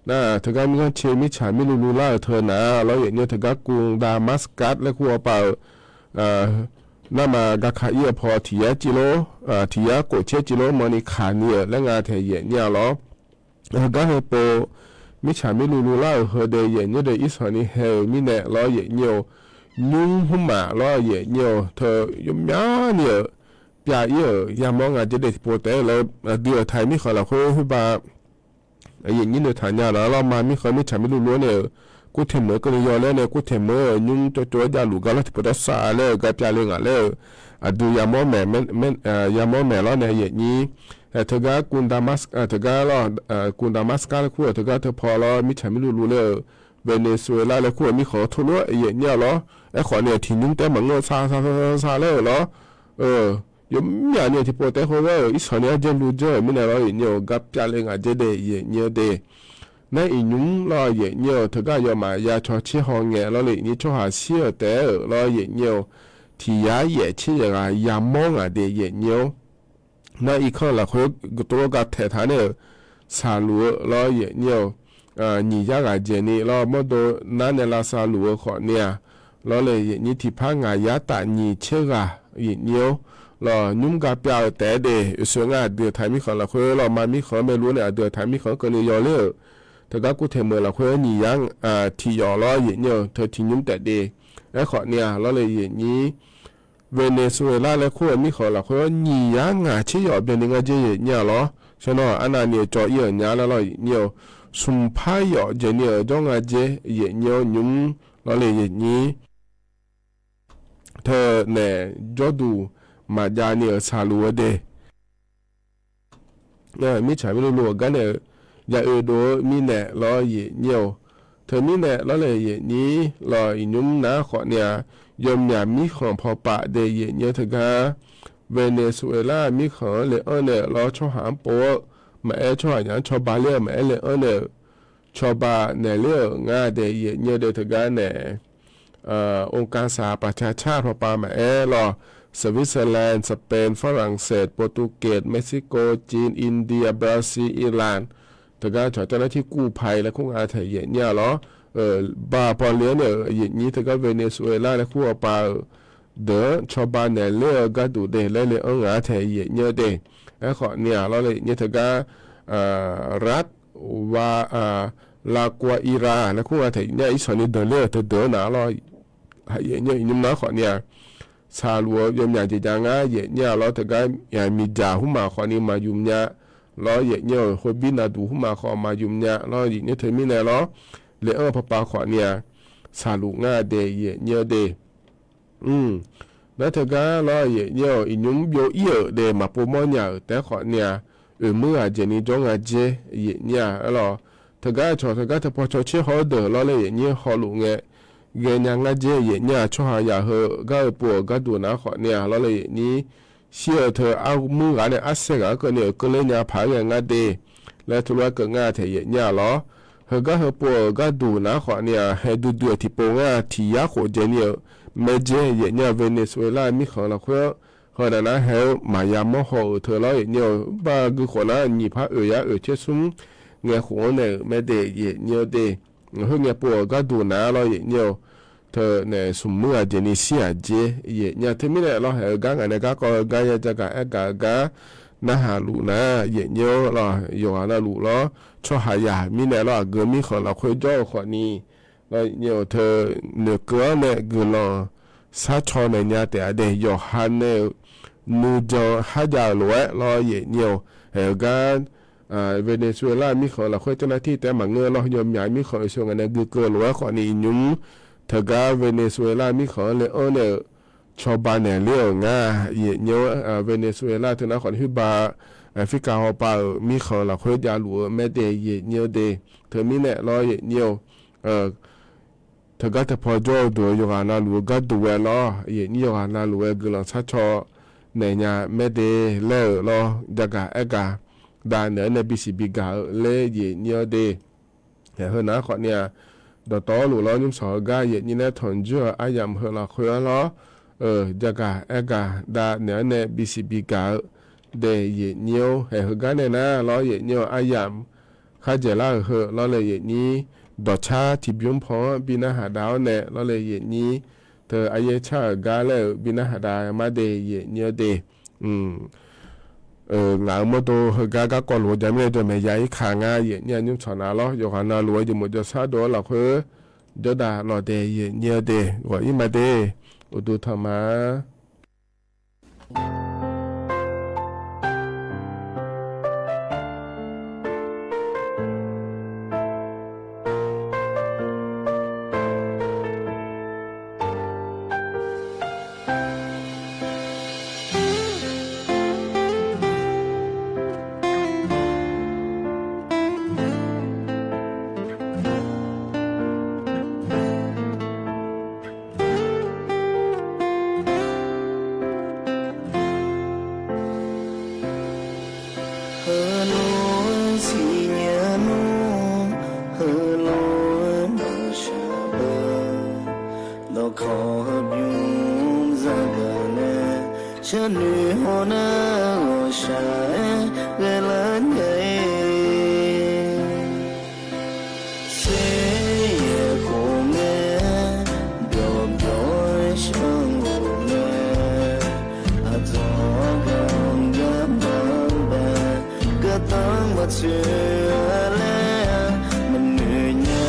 Nar teugar mirganr ce mirtsaq mirluv luvlar-euq teu nar lawr yaefnyir-eu teugar กรุงดามัสกัส laer kur-awr pav-euq narma gaka ir-eu paw tiq yar civ lor, tiq yar khof caer civ lor mawni kaq ni-euq laer nga taeq yaefnyir-a lawr. Heugar heu pov mirtsaq mirluv luvlar-euq heu daef yaefnyir daef irsanq ni hae-euq mirnae lawr yaefnyir-eu nymr hmrmaf lawr yaefnyir-eu teu yawmyani-euq pyav ir-euq yamawr ngaq dzaer daef tiqpov taef-aer laer aqdui-euq taiq mirkhanq lafkhoer khoerba yaefnyir noeqtaq nya nar lawr ma mirkhanq mirtsaq mirluv luvlar nae-euq kurtaeq meuq-eu keuvni yawlaer nae kurtaeq meuq-euq nymr cawv cawv-aer javluf gar lawr tiqpov taef sar laer-euq gar pyav le ngaq laer-euq aqdui yamawr maeq lawr nae yaefnyir teugar กรุงดามัสกัส teugar lawr กรุงดามัสกัส laer kur-euq teugar teu paw lawr mirtsaq mirluv luvlar-euq Venezuela laer kur-euq mirkhanq-anr tov lof-aer yaefnyir-a lawr. Aerkhawf ni tiq nymr taef-aer maqngeur sar sar sar sar laer-euq lawr. Yawmyaq ni tiqpov taef-aer khoerghae-euq irsanq ni ardzaer luvdzeur-euq mirnae lawr yaefnyir-eu gar pyav le ngaq dzaer daef yaefnyir-eu de. Nar iqnymr lawr yaefnyir-eu teugar yawmaf ya caw tser haw ngae lawr le yaefnyir tsawrhaq shir-euq taef-aer-euq lawr yaefnyir-eu tiq yar yaef tser yaef ghaq yamawr ngaq de yaefnyir-awr nar irkanr lafkhoer guv tov lor gar taeq taq nae-euq saqluf-eu lawr yaefnyir-eu nyiq yar ghaq dzaeq ni lawr mawrdo nar nae lavsav luf-eu khawf ni-aq lawr le yaefnyir tiqpar ngaq yar taf nyiq tser ghaq yaefnyir-awr lawr nymr gar pyav-eu taef-aer de. Oeqsoeq ngar aqdui-euq taiq mirkhanq lafkhoer lawr ma mirkhanq-anr maeqluf nae aqdui-euq taiq mirkhanq-anr keuvni yawler-euq teugar kurtaeq meuq lafkhoer nyiq yar tiq yawf lawr yaefnyir-eu teu tiq nymr taef de. Aerkhawf ni-aq lawr le yaefnyir Venezuela laer kur-euq mirkhanq lafkhoer-awr nyiq yar ngaq tser yawf byanni ngar dzaer yaefnyir-a lawr. Shawr nawr arnavni-eu cawv ir-euq nya lar lawr yaefnyir-eu smqpar yawf dzaeqni-euq jawr nga dzaer yaefnyir-awr nymr lawr le yaefnyir teunae jawrduq maqjav ni-euq saqluf-eu de. Mirtsaq mirluv lov-euq gar nae-eu ya oedov-eu mirnae lawr yaefnyir-eu teumirnae lawr le yaefnyir lawr iqnymr nar khawf ni-aq yawmyaq mirkhanq pawpav daef yaefnyir-eu teugar Venezuela mirkhanq-anr le anr nae-euq lawr tsawrhaq-anr pov-eu maqaer tsawrhaq nyaf-anr cawba ler-eu maqaer le anr nae-euq cawba naeq ler-euq ngar daef yaefnyir-eu de teugar nae องค์การสหประชาชาติ pawpav maqaer lawr Switzerland, Spain, France, Portugal, Mexico, Chin, India, Brazil, Iran teugar cawq เจ้าหน้าที่กู้ภัย laer kur nga taeq yaefnyir-a lawr. Ba paw le-anr nae-euq yaefnyir teugar Venezuela laer kur-awr pav-euq deuq-anr cawba naeq ler-eu gharduq de laer le anr nga taeq yaefnyir-eu de. Aerkhawf ni-aq lawr le yaefnyir teugar รัฐ La Guaira laer kur nga taeq yaefnyir-a irsanq ni deuq ler-euq teudeuq-anr nar lawr yaefnyir-eu iqnymr nar khawf ni-aq saqluf-eu yawmyaq jeq jav ngar yaefnyir-a lawr teugar miqdzaq hmrmaf khawf ni maqyuf nya lawr yaefnyir-euq hobir navduq hmrmaf khawf maqyuf nya lawr yaefnyir teumirnae lawr le anr-eu pawpav khawf ni-aq saqluf ngar daef yaefnyir-eu de. Nar teugar lawr yaefnyir-eu iqnymr byov ir-euq de maqpov mawrnya-euq taef-aer khawf ni-aq oeq muir ghaq dzaeqni jawr nga dzaer yaefnyir-a lawr. Teugar cawq teugar teupaw caw tser haw-awr deuq lawr le yaefnyir hawluf ngae ghaenya ngar dzaer yaefnyir-a tsawrhaq yaq heu gar-eu pov-euq gharduq nar khawf ni-aq lawr le yaefnyir shir-eu teu armuir ghaq nae arsaer ghaq-anr keuvni-euq keuvler nya paq-aer ghae ngar de laer teulof-aer keuv ngar taef yaef nyir-a lawr. Heugar heupov-euq gharduq nar khawfni-aq, haeq duidui-euq tiqpov ngar tiq yar khof dzaeqni-euq maerdzae yaef nyir-a, Venezuela mirkhanq lafkhoer-anr heu naq nar haeq-eu maqya mawr haw-euq teu lawr yaef nyir-eu. Bar gui khawf nar nyiq par oeq yar oeq tser smr ngae khof-anr naeq-euq maerde yaef nyir-eu de. Khoerngae pov-euq gharduq nar lawr yaef nyir-eu. Teu nae smq muir ghaq jeq ni shir ghaq jeq yaef nyir-a. Teumirnae lawr haeq-eu gar ngaq nae garkawv-eu gar ya jagaq aergaq-eu gar narhaq luf nar yaef nyir-eu lawr, yawqghaq navluf lawr, tsawrhaqzaq mirnae lawr, aqgeu mirkhanq lafkhoer jawr-eu khawfni lawr yaef nyir-eu. Teu noeqkeuv-anr nae guiqlanq sharcaw naeq nya taef-a de, yawqha nae-euq nuijan kharjav-euq lof-aer lawr yaef nyir-eu. Haeq-eu gar Venezuela mirkhanq lafkhoer janr nar tir taef-aer maqngeur lawr, yawmyaq mirkhanq yawshoeq ngaq nae guikeuv lof-aer khawfni iqnymr teugar Venezuela mirkhanq-anr le-anr nae-euq cawba naeq ler-euq ngar yaef nyir-eu. Venezuela teu nar khawfni khoerba Africa hawba-euq mirkhanq lafkhoer javluf-eu maerde yaef nyir-eu de. Teumirnae lawr yaef nyir-eu. Teugar teupaw jawr-eu duq-eu yawqghaq navluf-eu gharduq ghae lawr yaef nyir, yawqghaq navluf-aer guiqlanq sharcaw naeq nya maerde laer-euq lawr, jagaq aergaq dav naeq-aer nae bisiq bigaq-eu laer yaef nyir-eu de. Haeq heu nar khawfni-aq, dawqtawvluf lawr nymrshawq-eu gar yaef nyir nae tanqjur-eu aryamq heu lafkhoer-anr lawr, jagaq aergaq dav naeq-aer nae bisiq bigaq-eu de yaef nyir-or. Haeq heugar nae nar lawr yaef nyir-eu aryamq kharjaeq lar-euq heu lawr le yaef nyir, dawqcar tiqbymr paw-anr bi narhaq dav-awr nae lawr le yaef nyir, teu aryaer car-euq gar laer-euq bi narhaq dav mar de yaef nyir-eu de. Ngaq-euq mawrdo heugar garkawv lof-eu jaqmir nae jawr maeq ya ir kaq ngar yaef nyir-a nymrshawq nar lawr, yawqghaq navluf-eu jeq meuq jawrshar dov-eu lafkhoer jawrdav lawq de yaef nyir-eu de, ghawq ir ma de. Uqduq tanq ma. Heulof-aer siqnya nmr, heulof-aer maqshaq beu. Dawqkawq heubymr zagaq nae, sharnoeq hawnar ghawqshaq-aer ghaelar nya-ir. Seryaeq khof ngae, byawq byawq-aer shar-eu ngae, aqdzawq-anr ganq gar maqbae, gardanr maqtsoeq-a laer maqnoeq nya.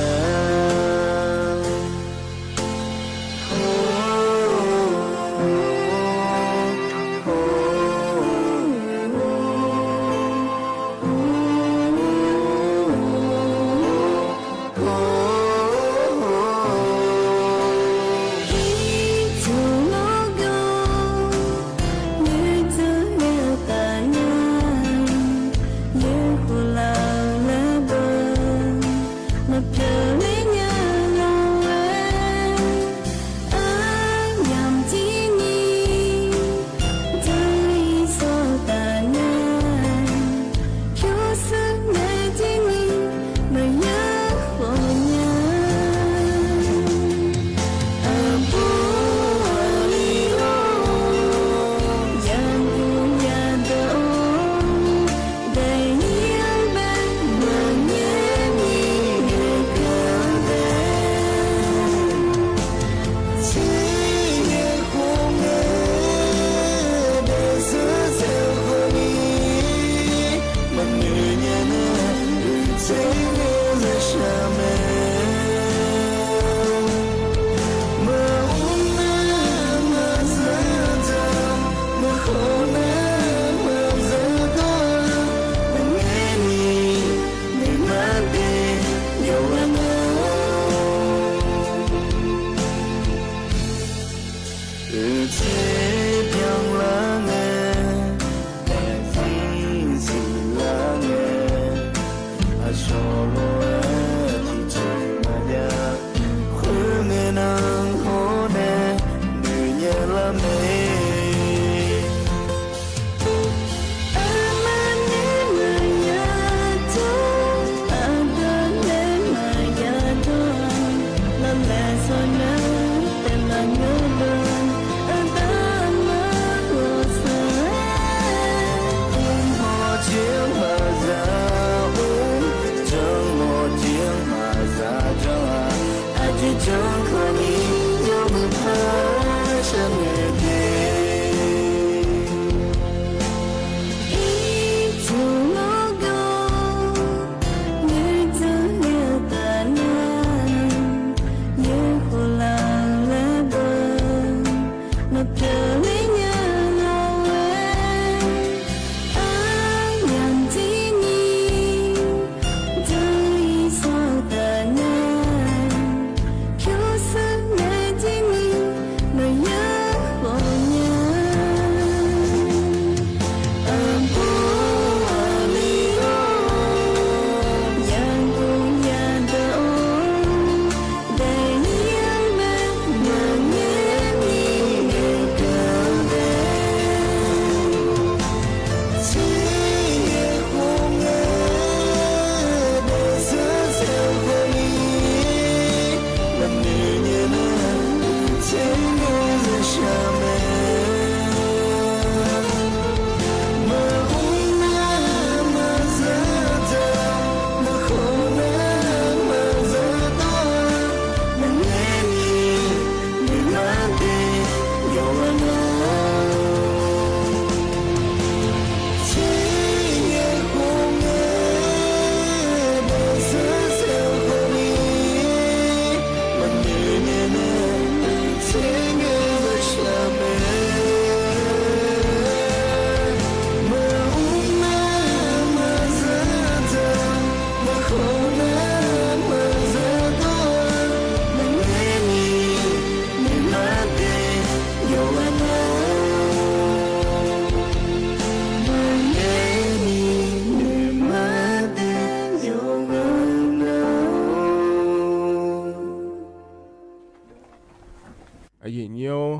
Nyir-or,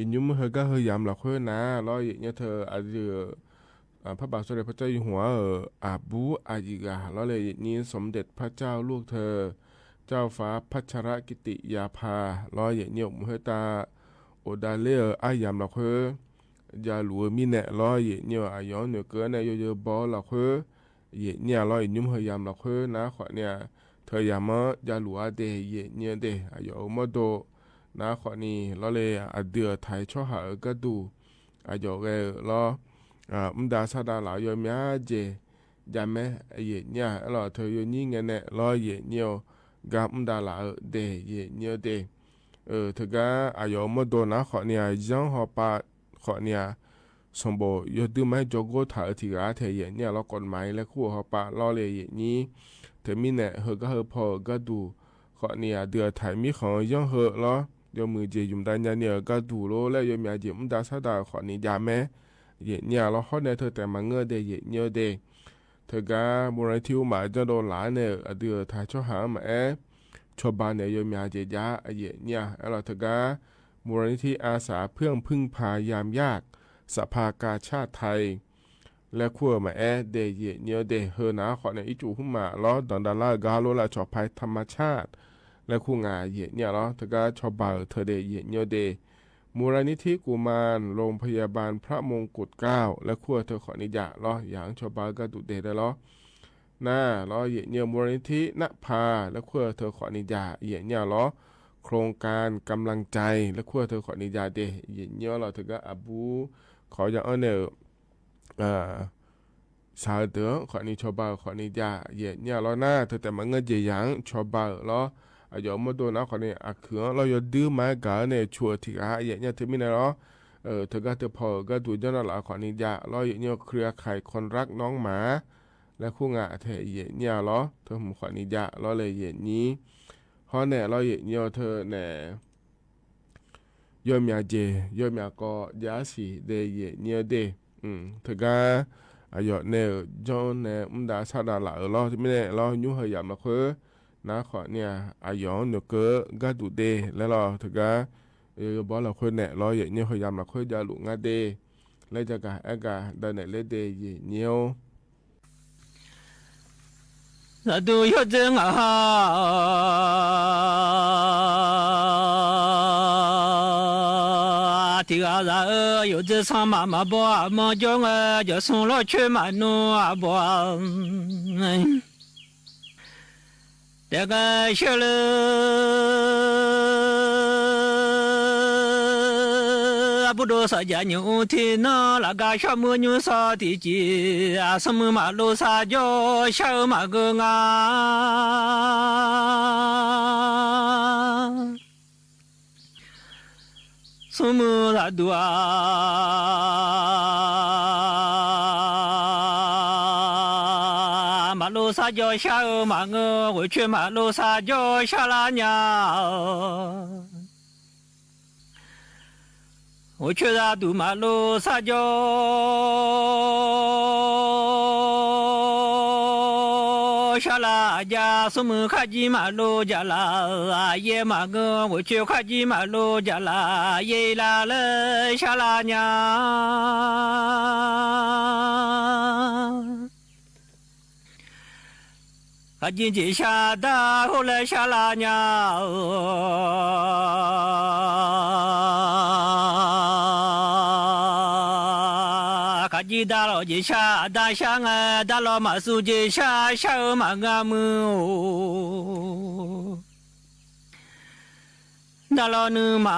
iqnymr heugar heu yamq lafkhoer nar lawr, yaeqnyir teu aqdui-euq parbaq sawrle par car yawhmq-ar-euq aqbur aqyuif ghaq lawr le, yaeqnyir สมเด็จพระเจ้าลูกเธอ เจ้าฟ้าพัชรกิติยาภา lawr, yaeqnyir uqmq khoertav ghofdav ler-euq aryamq lafkhoer javluf-eu mirnae lawr, yaeqnyir-euq aqyawf-anr noeqkeuv-aer nae yawzeu baw-eu lafkhoer, yaeqnyir-a lawr, iqnymr heu yamq lafkhoer nar khawfni-aq, teu yamq-anr javluf-ar de, yaeqnyir-eu de, aqyawf-euq mawrdo nar khawfni lawr le, aqdui-euq taiq tsawrhaq-euq gharduq aqyawf ghae-euq lawr, mrdav sar dav laf-eu yawmyav jeq javmaer, yaeqnyir-aq, aerlawq teu yawnyir ngae nae lawr, yaeqnyir-eu gar mrdav laf-eu de, yaeqnyir-eu de. Teugar aqyawf-euq mawrdo nar khawfni-aq, yanr hawpav khawfni-aq, sanqbof yawduir ma-aer jawrgor taq-euq tiq ghaq-ar taeq yaeqnyir-a lawr, กฎหมาย laer kur-euq hawpav lawr le yaeqnyir. Teumirnae heugar heu paw-euq gharduq khawfni aqdui-euq taiq mirkhanq-eu yanr heu lawr, yawmuiq jeq ymq dav nyani-euq gharduq lor laer yawmyav jeq mrdav sar dav-euq khawfni javmaer, yaeqnyir-a lawr, hawr nae teu taef maqngeur de, yaeqnyir-eu de. Teugar มูลนิธิ uqmaf janrdov laf-aer nae-euq aqdui-euq taiq tsawrhaq-anr maqaer, cawba naeq-eu yawmyav jeq jav-ar, yaeqnyir-a, aerlawq teugar มูลนิธิอาสาเพื่อพึ่งพายามยาก สภากาชาดไทย laer kur-euq maqaer de, yaeqnyir-eu de. Heu nar khawfni ircuf hmrmaf lawr danqdav lar-eu gar lor lav cawq ภัยธรรมชาติ laer kur ngaq, yaeqnyir-a lawr, teugar cawba-euq teu de, yaeqnyir-eu de. มูลนิธิกุมาร โรงพยาบาลพระมงกุฎเกล้า laer kur-eu teu khawfni jav lawr, yaq-anr cawba-eu gharduq de laer lawr. Nar lawr, yaeqnyir-eu มูลนิธิ nar paq laer kur-eu teu khawfni jav, yaeqnyir-a lawr, โครงการกำลังใจ laer kur-eu teu khawfni jav de, yaeqnyir-a lawr, teugar aqbur kawq ya-anr nae-euq shaq-eu deuq-anr khawfni cawba-euq khawfni jav, yaeqnyir-a lawr nar, teu taef maqngeur jeq yaq-anr cawba-euq lawr, aqyawf mawrdo nar khawfni aqkuiq-anr lawr yawduir ma-aer gaq-aer nae cu-eu tiq ghaq-a, yaeqnyir-a teumirnae lawr, teugar teu paw-euq gharduq janr nar laf-eu khawfni jav lawr, yaeqnyir-eu เครือข่ายคนรักน้องหมา laer kur ngaq taeq yaeqnyir-a lawr, teu hmq khawfni jav lawr le yaeqnyir. Hawr nae lawr yaeqnyir-eu teu nae yawmyav jeq yawmyav kawv jav-ar siq de, yaeqnyir-eu de. Teugar aqyawf nae-euq janr nae mr dav sar dav laf-euq lawr, teumirnae lawr nymr heu yamq lafkhoer nar khawfni-aq, aqyawf-anr noeqkeuv-eu gharduq de laer lawr, teugar yawzeu baw lafkhoer naeq lawr, yaeqnyir heu yamq lafkhoer javluf ngar de laer jagaq aer gaq dav naeq ler de, yaeqnyir-or. Zaqduq yawdzer ngaq ha, tiq ghaq zaq-eu yawdzer sanrma maqbaw aqmanr jawr ngae, jawqsmq lawrcoer maqnmr aqbaw-a. Taef ghae sheur le, aqbur dov saqjaq nymq mr tiq nanr lafgar shawr muir nymr sawr tiqjeq, aqsmr muiq maqlov sar jawr shar-eu maqgeur nga. Smrmuiq zaqduq-aq, maqlov sar jawr shar-eu maqngeur, ghoeqcoer maqlov sar jawr shar lar nya-a. Ghoeqcoer zaqduq maqlov sar jawr shar lar aqjav, smrmuiq kharjir maqlov jaqlaf, aqyaer maqngeur, ghoeqcoer kharjir maqlov jaqlaf, aqyaer lar laer shar lar nya-a. Kharjir jeq shar dar hawr laer shar lar nya-a. Kharjir dar lawq jeq shar, dar shar ngae, dar lawq maqsmr jeq shar, shar-eu maqngeur muiq-or. Dar lawq nuima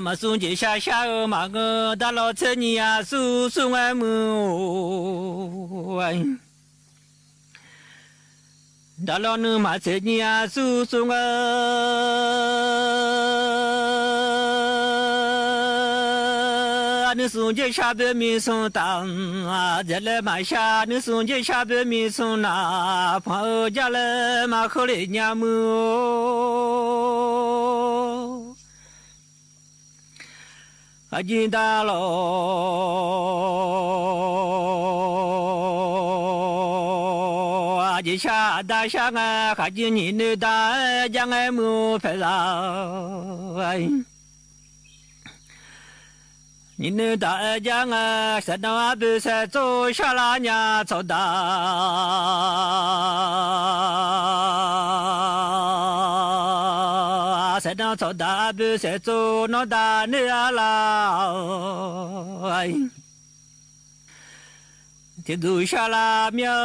maqsmr jeq shar, shar-eu maqngeur, dar lawq tser nyiq aqsur sur ngae muiq-or. Dar lawq nuima tser nyiq aqsur sur ngae, nuismr jeq shar boer miq smr taf, dzaeq laer maqshar, nuismr jeq shar boer miq smr naf, panq-eu jar laer maqkeuv lef nya muiq-or. Kharjir dar lawq Aqjeq shar aqda shar ngae, khaqjir nyiq noeq daq-aer jar ngae muiq-eu paeqzaq. Nyiq noeq daq-aer jar ngae, saeqdanr arboe saeqtsov sharlar nya tsawqdaq. Saeqdanr tsawqdaq arboe saeqtsov nawr daq noeq-a lar. Tiqduq sharlar mir-eu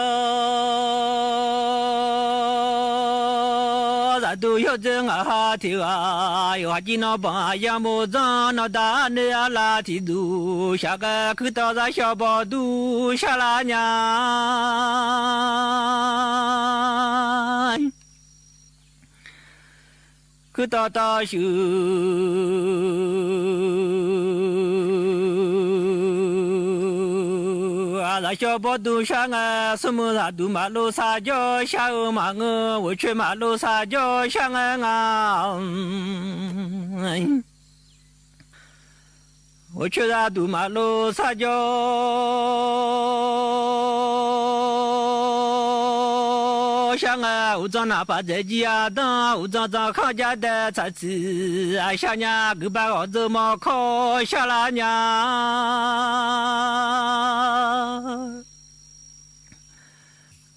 zaqduq yawdzer ngaq ha tiq ghaq yawqha jir nawr banq aqyar mof zanr nawr daq noeq-a lar. Tiqduq shaq ghae kuirtawv zar shawr bawr dur sharlar nya. Kuirtawv tawv shuif zaq shawr bawr dur shar ngae, smrmuiq zaqduq maqlov sar jawr shar-eu maqngeur, ghoeqcoer maqlov sar jawr shar ngae nga. Ghoeqcoer zaqduq maqlov sar jawr shar ngae, uqdzan naqpaq dzaeq jir aqdanr uqdzan dzan khanr jar dae tsaqtsiq aqshar nya, guiqba ghawqdzeur mawrkawr sharlar nya.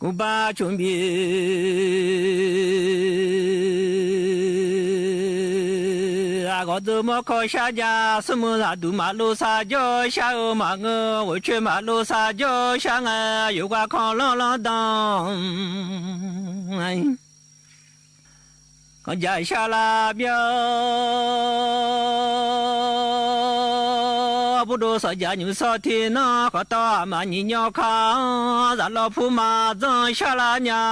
Guiqba cmq bif ghawqdzeur mawrkawr shar nya, smrmuiq zaqduq maqlov sar jawr shar-eu maqngeur, ghoeqcoer maqlov sar jawr shar ngae, yawqghaq kanqlanr lanrdan kanqjaq sharlar mir-eu, burdov sawqjaq nymq sawr tiqnan khawf tawv aqma nyiq nyawr kar-anr, zaqlawr purma dzanr sharlar nya.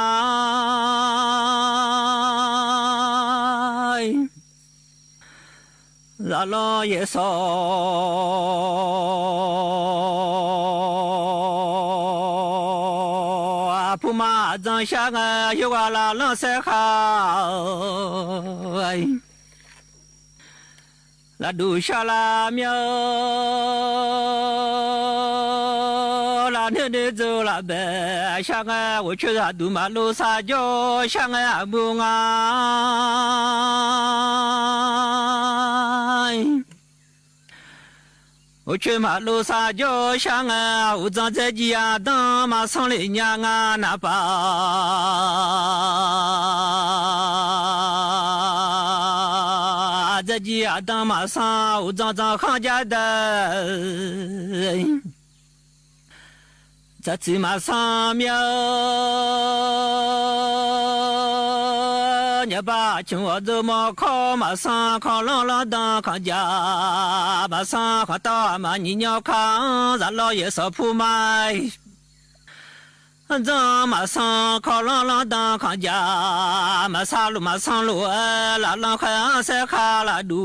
Zaqlanr yaeqsawq purma dzanr shar ngae, yawqghaq laf lanr saer khar-eu lafduq sharlar mir-eu, lafnoeq noeq dzeur laf bae shar ngae, ghoeqcoer zaqduq maqlov sar jawr shar ngae, aqmuiq nga. Ghoeqcoer maqlov sar jawr shar ngae, uqdzan dzaerjir aqdanr maqsanr lef nya nga naqpaq. Dzaerjir aqdanr maqsanr uqdzan dzan khanr jar dae tsaqtsiq maqsanr mir-eu, nyaqba cmq ghawqdzeur mawrkawr maqsanr, kanqlanr lanrdan kanqjaq maqsanr, kanqtawv aqma nyiq nyawr kar-anr, zaqlawr yaeqsawq purma dzanr maqsanr, kanqlanr lanrdan kanqjaq maqsanr lof maqsanr lof-aer, laflanr khaer-anr saer khar lafduq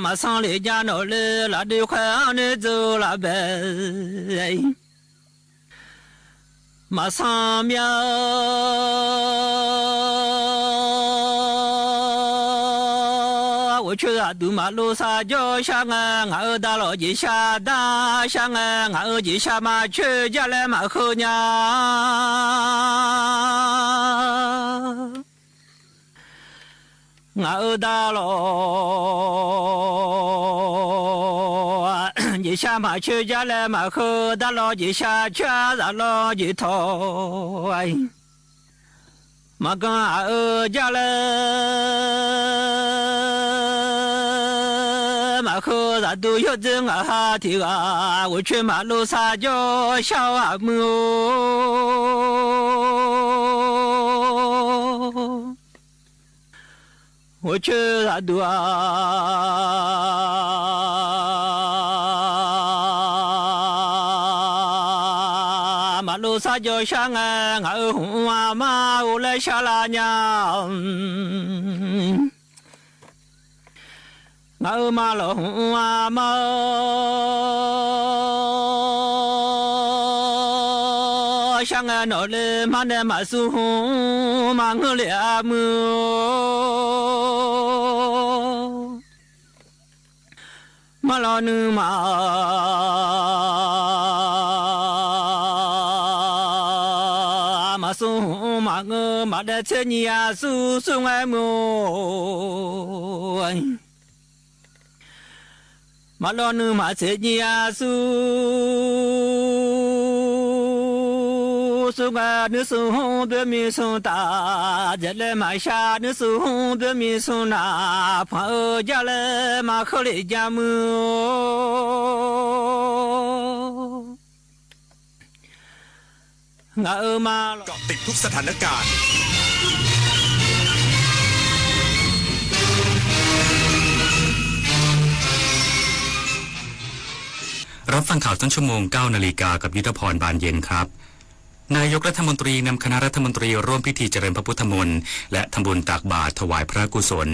maqsanr lef nya nawq le, lafdui khaer-anr noeq dzeur laf bae maqsanr mir-eu, ghoeqcoer zaqduq maqlov sar jawr shar ngae, ngaq-euq daqlawq jeqshar dar shar ngae, ngaq-euq jeqshar maqcoer jar laer maqheu nya. Ngaq-euq daqlawq jeqshar maqcoer jar laer maqheu, daqlawq jeqshar coer-a, zaqlanr jeqtawq maqgan aq-eu jar laer maqheu, zaqduq yawdzer ngaq ha tiq ghaq, ghoeqcoer maqlov sar jawr shar-eu aqmuiq-or. Ghoeqcoer zaqduq-aq, maqlov sar jawr shar ngae, ngaq-euq hmq-anr aqma ghov laer sharlar nya. Ngaq-euq maqlawq hmq-anr aqma-awr, shar ngae nawq le mar nae maqsur hmq maqngeur le aqmuiq-or. Marlawq nuima Aqsur hmq maqngeur maqdaef tser nyiq aqsur sur ngae muiq-or. Maqlawv nuima tser nyiq aqsur sur ngae nuisur hmq byoer miq smq taf dzaeq laer maqshar nuisur hmq byoer miq smq naq panq-eu jar laer maqkeur lef jar muiq-or. Ngaq-euq ma รับฟังข่าวต้นชั่วโมง เก้านาฬิกา กับยุทธพร บานเย็นครับ นายกรัฐมนตรีนำคณะรัฐมนตรีร่วมพิธีเจริญพระพุทธมนต์ และทำบุญตักบาตรถวายพระกุศล